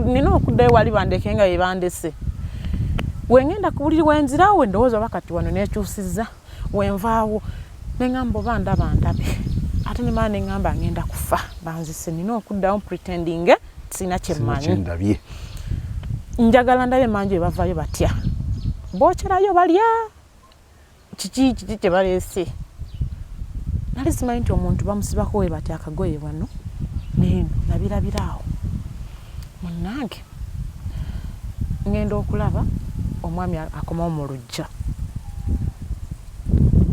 A: Nina okuddayo wali bandeke nga bye bandese. Wengenda ku buliri wenzirawo ndowooza oba kati wano neekyusizza wenvaawo ne ŋŋamba oba ndaba ndabe ate ne mala ne ŋŋamba ngenda kufa banzise nina okuddawo pretending sina kye mmanyi. Njagala ndabe manju bwe bavaayo batya bookyerayo balya kiki kiki kye baleese. Nali simanyi nti omuntu bamusibako we bati akagoye wano neeno nabirabira awo. Munnange ŋŋenda okulaba omwami akomawo mu luggya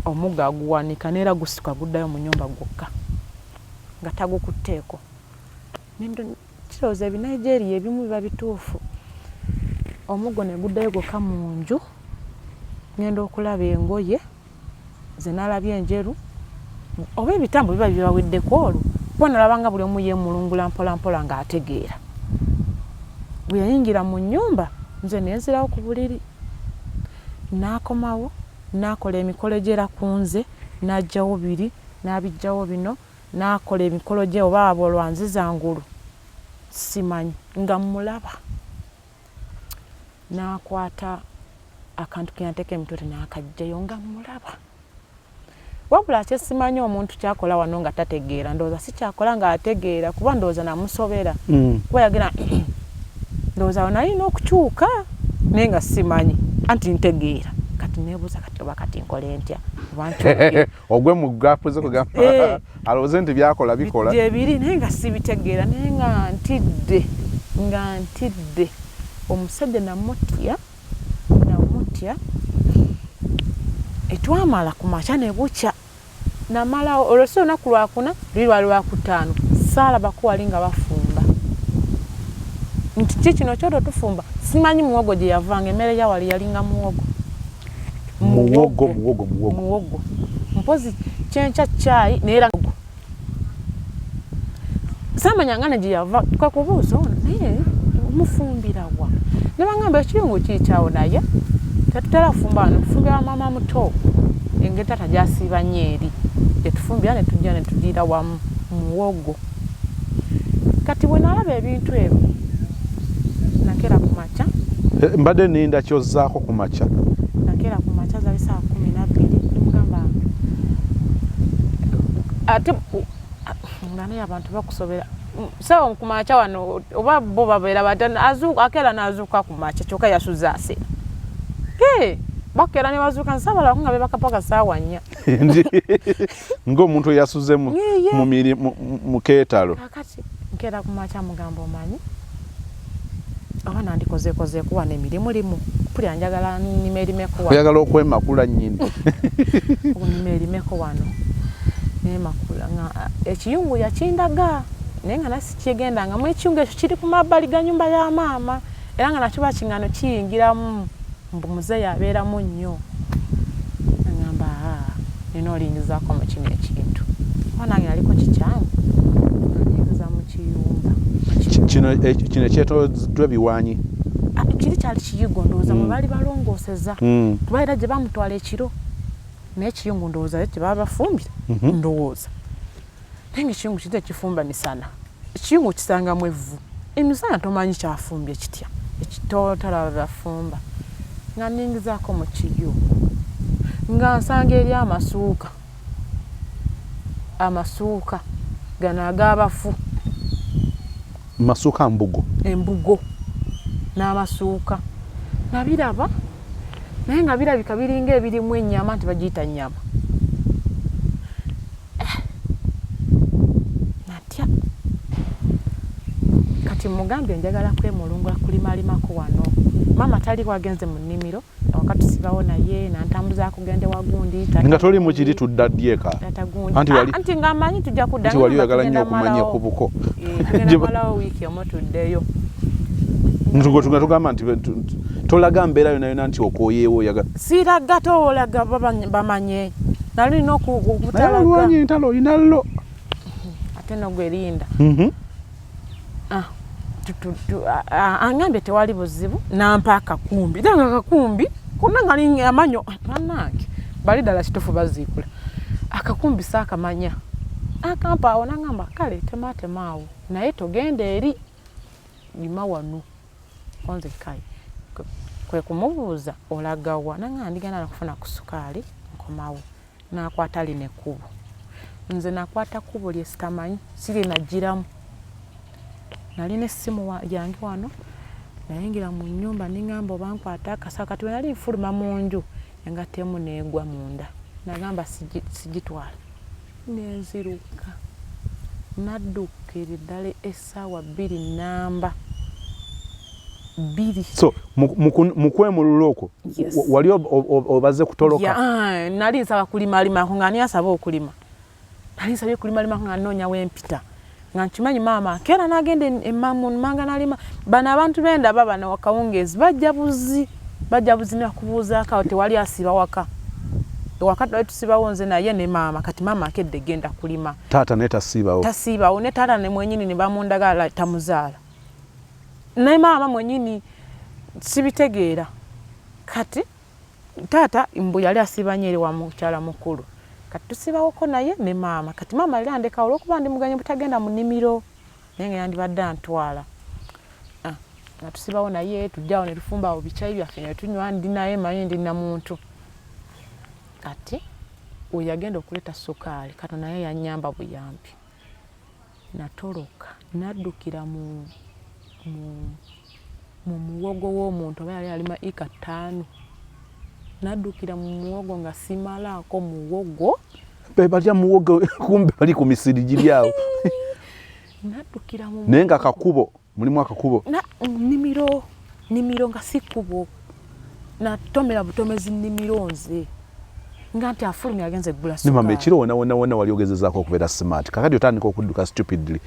A: omuggo aguwanika neera gusituka guddayo mu nnyumba gwokka nga tagukutteeko. Kirowooza ebinigeria ebimu biba bituufu. Omuggo ne guddayo gwokka mu nju ŋŋenda okulaba engoye ze nalabye enjeru oba ebitambo biba bibaweddeko olwo kuba nalaba nga buli omu yeemulungula mpola mpola ng'ategeera. Bwe yayingira mu nnyumba nze ne nzirawo ku buliri. N'akomawo n'akola emikolo gye era ku nze n'aggyawo biri n'abiggyawo bino n'akola emikolo gye oba abo lwanziza ngulu simanyi nga mmulaba. N'akwata akantu ke yanteeka emitwe n'akaggyayo nga mmulaba. Wabula kye simanyi omuntu ky'akola wano nga tategeera ndowooza si ky'akola ng'ategeera kuba ndowooza namusobera. Kuba yagenda ndowooza awo nalina okukyuka naye nga simanyi anti ntegeera. Kati neebuuza kati oba kati nkole ntya oba nkyuke.
B: Ogwe mu gaapu ze kugamba alowooze nti byakola bikola.
A: Gyebiri naye nga sibitegeera naye nga ntidde nga ntidde. Omusajja namutya namutya etwamala ku makya ne bukya namalawo olwo si olunaku lwakuna luli lwali lwakutaano saalabako wali nga bafumba nti ki kino kyoto tufumba simanyi muwogo gye yavanga emmere ya wali yalinga muwogo.
B: Muwogo muwogo muwogo.
A: Muwogo mpozi kyenkya caayi naye era saamanya nga ne gye yava kwe kubuuza ono naye mufumbira wa ne bangamba ekiyungu kiikyawo naye tetutera kufumba wano tufumbira maama muto engeri taata gy'asiiba nnyo eri gye tufumbira ne tujja ne tuliira wamu muwogo. Kati bwe nalaba ebintu ebyo nakeera ku makya.
B: Mbadde ninda kyozzaako ku makya.
A: Nakeera ku makya zaali ssaawa 12 nemugamba ate nga naye abantu bakusobera ssaawa ku makya wano oba bo babeera batya akeera n'azuuka ku makya kyokka yasuze asera. Bakeera ne bazuuka nsaabalako nga beebaka paka ssaawa 4.
B: Ng'omuntu eyasuze mu keetalo.
A: Kaakati nkeera ku makya mugamba omanyi oba nandikozeekozeeko wano emirimu limu mpulira njagala nnime erimeko wano.
B: Oyagala okwemakula nnyini.
A: Nnime erimeko wano neemakula nga ekiyungu yakindaga naye nga nasi sikigendangamu ekiyungu ekyo kiri ku mabbali ga nnyumba ya maama era nga nakyo bakingano kiyingiramu mbu muzeeyi abeeramu nnyo. Nangamba nina olingizaako mu kino ekintu kuba nange naliko kikyamu nanyingiza mu kiyumba.
B: Kino ekyetooloddwa ebiwanyi.
A: Kiri kyali kiyigo ndowooza mwe baali balongooseza kuba era gye bamutwala ekiro naye ekiyungu ndowooza yo kye baba bafumbira ndowooza. Naye nga ekiyungu kiri tekifumba misana, ekiyungu kisangamu evvu emisana, tomanyi kyafumbye kitya, ekitotalaba bafumba. Nga ningizaako mu kiyungu nga nsanga eri amasuuka, amasuuka gano ag'abafu.
B: Masuuka mbugo?
A: Embugo n'amasuuka nabiraba, naye nga birabika biringa ebirimu ennyama, nti bagiyita nnyama. Natya. Kati mugambye njagala kwemulungula kulimalimako wano, maama tali wagenze mu nnimiro, awaka tusibawo naye nantambuza kugenda wagundi.
B: Nga toli mukiri tudda ddyeka?
A: Anti wali anti nga amanyi tujja kudda.
B: Nti wali oyagala nnyo okumanya ku buko.
A: Tugenda malawo wiiki emu tuddeyo.
B: Nga tugamba nti tolaga mbeera yona yona nti okoyeewo oyaga.
A: Siraga, towolaga bamanye nali nina
B: okutalaga. Olwanya entalo olina llo.
A: Ate nogwerinda. Angambye tewali buzibu, nampa akakumbi, era nga akakumbi konna nga linga amanyo. Bannange, bali ddala kituufu baziikula. Akakumbi saakamanya, akampa awo nangamba kale tematema awo, naye togenda eri, lima wano. Konze kale kwe kumubuuza olagawa, nangamba ndigenda nakufuna ku sukaali nkomawo. Nakwata lino ekkubo, nze nakwata kkubo lye sitamanyi sirinagiramu. Nalina essimu yange wano, nayingira mu nnyumba niŋŋamba oba nkwate akasawo. Kati we nali nfuluma mu nju, engatto emu neegwa munda, nagamba sigitwala, nenziruka naddukira ddala essaawa 2 namba 2.
B: So mu kwemulula okwo wali obaze kutoloka?
A: Nali nsaba kulimalimako, nga ani asaba okulima. Nali nsabye kulimalimako nga nnoonya wempita, nga nkimanyi maama akeera n'agenda emmanga n'alima. Bano abantu bendaba bano akawungeezi bajja buzi, bajja buzi nebakubuuzaako awo. Tewali asiba waka, ewaka twali tusibawo nze naye ne maama. Kati maama akedde genda kulima.
B: Taata naye tasiibawo?
A: Tasiibawo, ne taata ne mwenyini ne bamundagala tamuzaala, ne maama mwenyini sibitegeera. Kati taata mbu yali asiiba nnyo eri wa mukyala mukulu, kati tusibawoko naye ne maama. Kati maama yali andekawo olwokuba ndi muganyi butagenda mu nnimiro, naye nga yandibadde antwala. Nga tusibawo naye, tujjaawo ne tufumba awo bikyayi byaffe ne tunywa, ndi naye manyi ndi namuntu. Kati we yagenda okuleeta sukaali, kano naye yannyamba buyambi. Natoloka naddukira mu muwogo w'omuntu, oba yali alima eka 5. Naddukira mu muwogo nga simalaako muwogo.
B: Balya muwogo, kumbe bali ku misiri giri awo.
A: Naddukira mu
B: Naye nga akakubo, mulimu akakubo?
A: Nnimiro, nnimiro nga si kkubo. Natomera butomezi nnimiro nze nga nti afulumye agenze eggula.
B: Mama, ekiro wona wona wona wali ogezezaako okubeera smart, kakati otandika okudduka stupidly,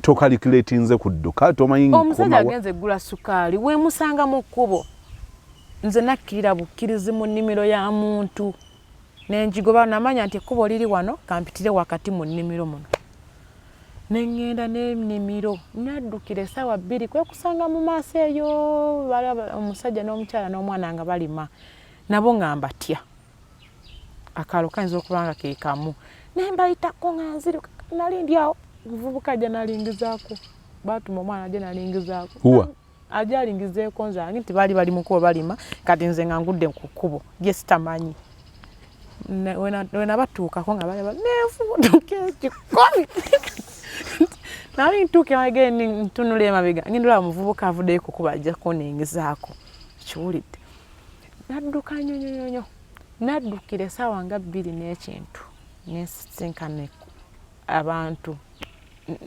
B: tocalculatinze kudduka, tomanyi.
A: Omusajja agenze eggula sukaali, wemusanga mu kkubo. Nze nakkirira bukkirizi mu nnimiro ya muntu nenjigoba, namanya nti ekkubo liri wano, kampitire wakati mu nnimiro muno, neŋŋenda n'ennimiro. Naddukira essaawa 2, kwe kusanga mu maaso eyo omusajja n'omukyala n'omwana nga balima nabo, nga mbatya akaalo kayinza okuba nga ke kamu, naye mbayitako nga nziruka. Nali ndi awo, muvubuka ajja nalingizaako, baatuma omwana ajja nalingizaako, ajja alingizeeko nze ange nti baali bali mu kkubo balima. Kati nze nga ngudde ku kkubo lye sitamanyi, wenabatuukako nga balaba nenfuutuka ekikomi. Nali ntuuka emabega, ntunula emabega, ngenda olaba muvubuka avuddeyo kukuba ajja kuningizaako. Kiwulidde, nadduka nnyo nnyo nnyo, naddukira essaawa nga 2 n'ekintu, nensisinkana abantu,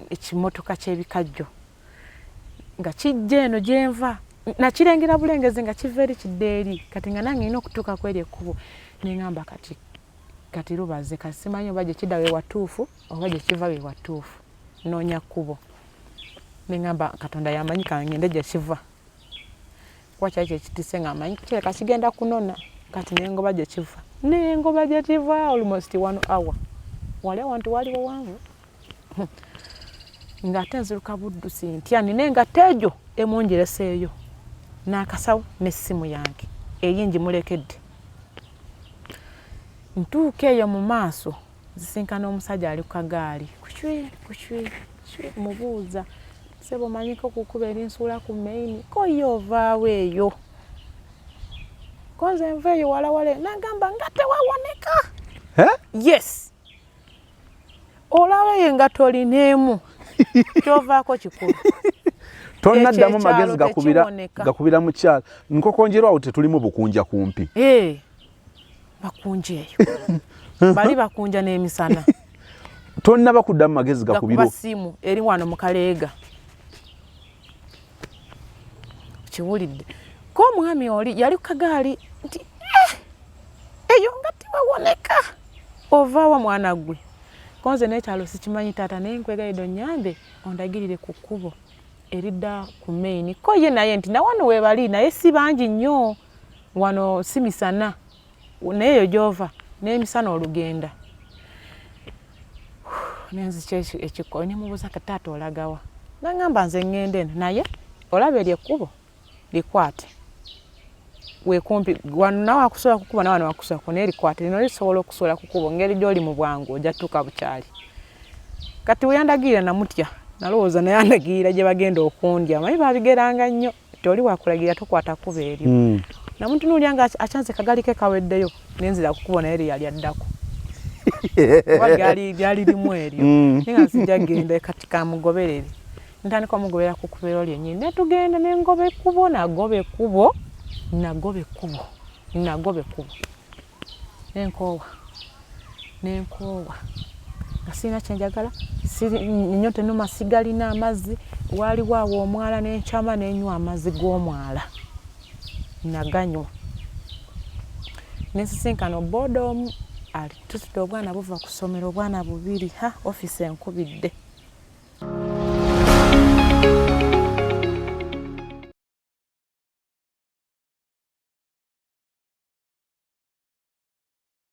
A: ekimotoka ky'ebikajjo nga kijja eno gyenva. Nakirengera bulengezi nga kiva eri kidda eri. Kati nga nange nina okutuuka ku eri ekkubo, neŋŋamba kati kati lubaze, kati simanyi oba gye kidda we watuufu oba gye kiva we watuufu. Noonya kkubo, neŋŋamba Katonda yamanyi, kangende gye kiva kuba kyali kyekitise nga amanyi kireka kigenda kunona. Kati nengoba gye kiva, nengoba gye kiva almost one hour, wali awantu wali wawanvu, ng'ate nziruka buddusi, ntya nina engatto egyo emungireseeyo n'akasawo n'essimu yange eyi ngimulekedde. Ntuuka eyo mu maaso. Nzisinkana omusajja ali ku kagaali kucwi kucwi kucwi, mubuuza, "Ssebo, omanyiko ku kkubo erinsuula ku main?" Ko ye, "Ovaawo eyo?" Ko, "Nze nva eyo walawala." Nagamba nga tewawoneka. Yes, olaba eyo engatto olineemu, kyovaako kikulu.
B: Tonnaddamu
A: Ekyo
B: magezi
A: ekyalo
B: gakubira
A: tekiwoneka.
B: Gakubira mukyala Nkokonjeru awo tetulimu bukunja kumpi?
A: Eh, bakunja eyo, bali bakunja n'emisana.
B: Tonnaba kuddamu magezi gakubira?
A: Gakuba simu eri wano mu Kaleega, kiwulidde ko omwami oli yali ku kagaali nti, "Eh, eyo nga tewawoneka, ovaawa mwana gwe?" Konze n'ekyalo sikimanyi taata, naye nkwegayidde onyambe ondagirire ku kkubo eridda ku main. Ko ye naye nti, "Nawano webali, naye si bangi nnyo wano, si misana, naye eyo gy'ova n'emisana olugenda." Nenzikya ekikko nemubuuza, "Ka taata, olagawa?" Nagamba, "Nze ŋŋenda eno, naye olaba eryo ekkubo likwate wekumpi wano, nawe akusobola kukuba, nawe wakusobola ku, naye likwate lino, lisobola okusobola kukubo ngeri gy'oli mu bwangu, ojja tuuka bukyali." Kati weyandagirira namutya, nalowooza naye andagirira gye bagenda okundya. Manyi babigeranga nnyo ti oli wakulagira tokwata kkubo eryo. Namutunuulya nga akyanze kagali ke kaweddeyo, nenzira ku kkubo naye lyeyali addako. Kuba lyali limu eryo. Naye nga nsijja genda, kati kamugoberere. Ntandika omugoberera ku kkubo lyennyini, netugenda, nengoba ekkubo, nagoba ekkubo, nagoba ekkubo, nagoba ekkubo, nenkoowa, nenkoowa nga sirina kyenjagala. Ennyonta ennuma, sigalina amazzi. Waaliwo awo omwala, nenkyama nenywa amazzi g'omwala, naganywa. Nensisinkana obooda omu alitutudde, obwana buva ku ssomero, obwana bubiri. Ha, offisi enkubidde.